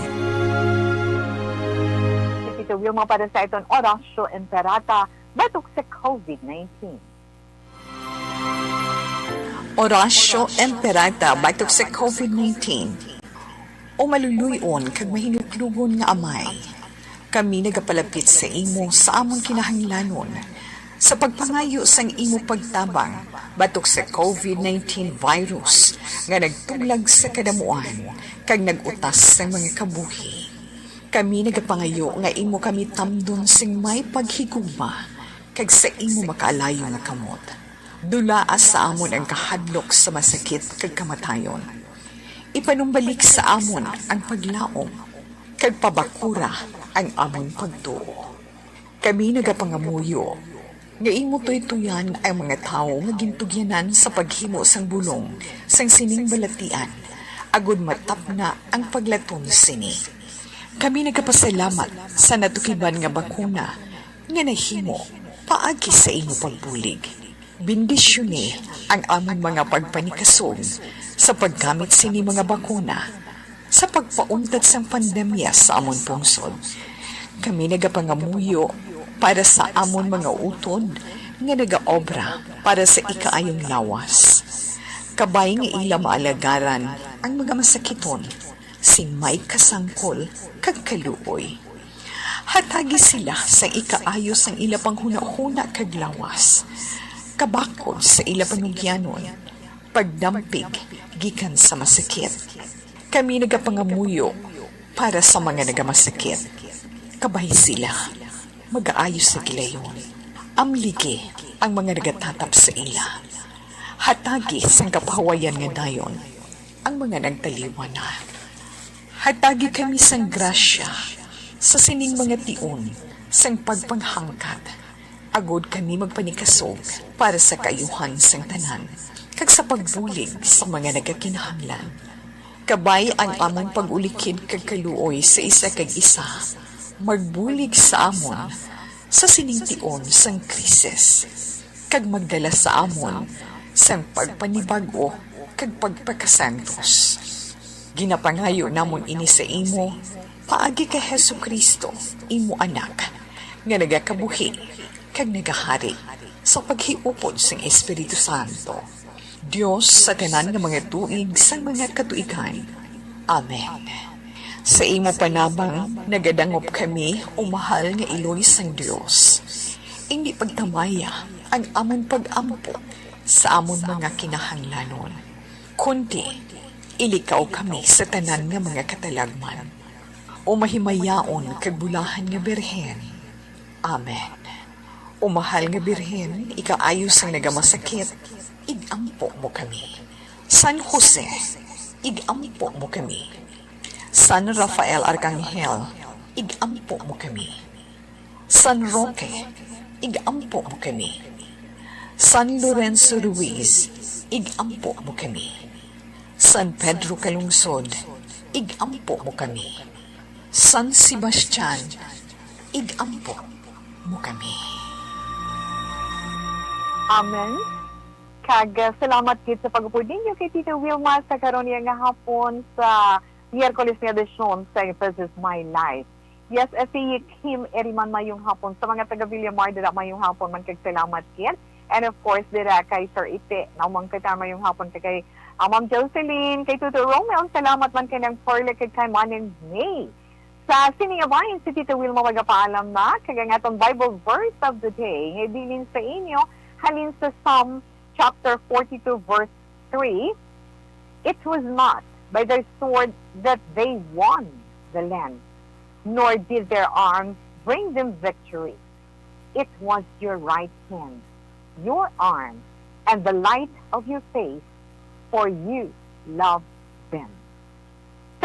Si Tito Wilma para sa iton Oratio Imperata batok sa COVID nineteen. Oratio Imperata batok sa COVID nineteen. O maluluy-on kag mahinuklogon nga Amay, kami nagapalapit sa imo sa amon kinahanglanon sa pagpangayo sang imo pagtabang batok sa COVID nineteen virus nga nagtuglag sa kadamuan kag nag-utas sang mga kabuhi. Kami nagapangayo nga imo kami tamdon sing may paghigugma kag sa imo makaalayo nga kamot. Dulaa sa amon ang kahadlok sa masakit kag kamatayon. Ipanumbalik sa amon ang paglaom kag pabakura ang amon pagtuo. Kami nagapangamuyo nga imo tuytoyan ang mga tawo nga gintugyanan sa paghimo sang bulong sang sining balatian, agud matapna ang paglaton sini. Kami nagapasalamat sa natukiban nga bakuna nga nahimo paagi sa imo pagbulig. Bendisyoni ang amon mga pagpanikasog sa paggamit sini mga bakuna sa pagpauntat sang pandemya sa amon pungsod. Kami nagapangamuyo para sa amon mga utod nga nagaobra para sa ikaayong lawas, kabay nga ila maalagaran ang mga masakiton sing may kasangkol kag kaluoy. Hatagi sila sang ikaayo sang ila panghunahuna kag lawas. Kabakod sa ila panugyanon, pagdampig gikan sa masakit. Kami nagapangamuyo para sa mga nagamasakit. Kabay sila magaayo sa gilayon. Amligi ang mga nagatatap sa ila. Hatagi sang kapahuwayan nga dayon ang mga nagtaliwan na. Hatagi kami sang grasya sa sining mga tion sang pagpanghangkat, agud kami magpanikasog para sa kaayuhan sang tanan kag sa pagbulig sa mga nagakinahanglan. Kabay ang amon pag-ulikid kag kaluoy sa isa kag isa, magbulig sa amon sa sining tion sang krisis, kag magdala sa amon sang pagpanibag-o kag pagpakasantos. Ginapangayo namon ini sa imo paagi kay Jesu-Cristo, imo Anak, nga nagakabuhi kag nagahari sa paghiupod sang Espiritu Santo, Dios sa tanan nga mga tuig sang mga katuigan. Amen. Sa imo panabang nagadangop kami, o mahal nga iloy sang Dios. Indi pagtamaya ang amon pag-ampo sa amon mga kinahanglanon, kundi ilikaw kami sa tanan nga mga katalagman. O mahimayaon kag bulahan nga Birhen. Amen. O mahal nga Birhen, ikaayo sang nagamasakit, ig-ampo mo kami. San Jose, ig-ampo mo kami. San Rafael Arcangel, ig-ampo mo kami. San Roque, ig-ampo mo kami. San Lorenzo Ruiz, ig-ampo mo kami. San Pedro Calungsod, ig-ampo mo kami. San Sebastian, ig-ampo mo kami. Amen. Kag, uh, salamat gid sa pag-upod ninyo kay Tita Wilma sa karon niya nga hapon sa Miyerkules nga edisyon sa This Is My Life. Yes, uh, si Kim Eriman, mayong hapon. Sa mga taga Villamar, dira, mayong hapon man kag salamat gid. And of course, dira kay Sir Ite, naumang kita, mayong hapon ka kay, uh, Ma'am Jocelyn, kay Tuto Romel, salamat man kay Nang Perle kag kay Manang May. Sa sini nga bahin, si Tita Wilma magapaalam na, kag ang atong Bible verse of the day nga ibilin sa inyo halin sa Psalm chapter forty-two, verse three, "It was not by their sword that they won the land, nor did their arms bring them victory. It was your right hand, your arm, and the light of your face, for you loved them."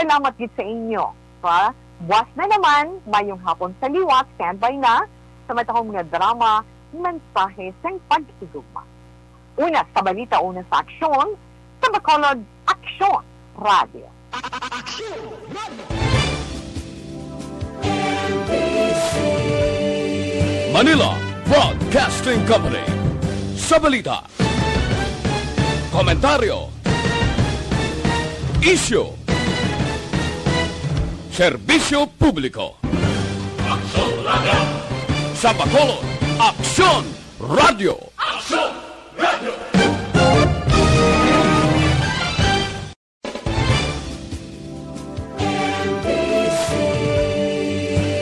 Salamat gid sa inyo. Pa, buwas na naman, mayong hapon sa liwat, standby na sa matahom nga drama, Mensahe sang Paghigugma. Una sa balita, una sa aksyon, sa Bacolod, Aksyon Radio. Aksyon Radio. Manila Broadcasting Company. Sa balita, komentaryo, isyu, serbisyo publiko. Aksyon Radio. Sa Bacolod, Aksyon Radio. Aksyon Radio.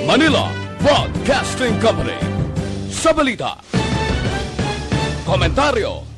Manila Broadcasting Company. Sa balita, komentaryo,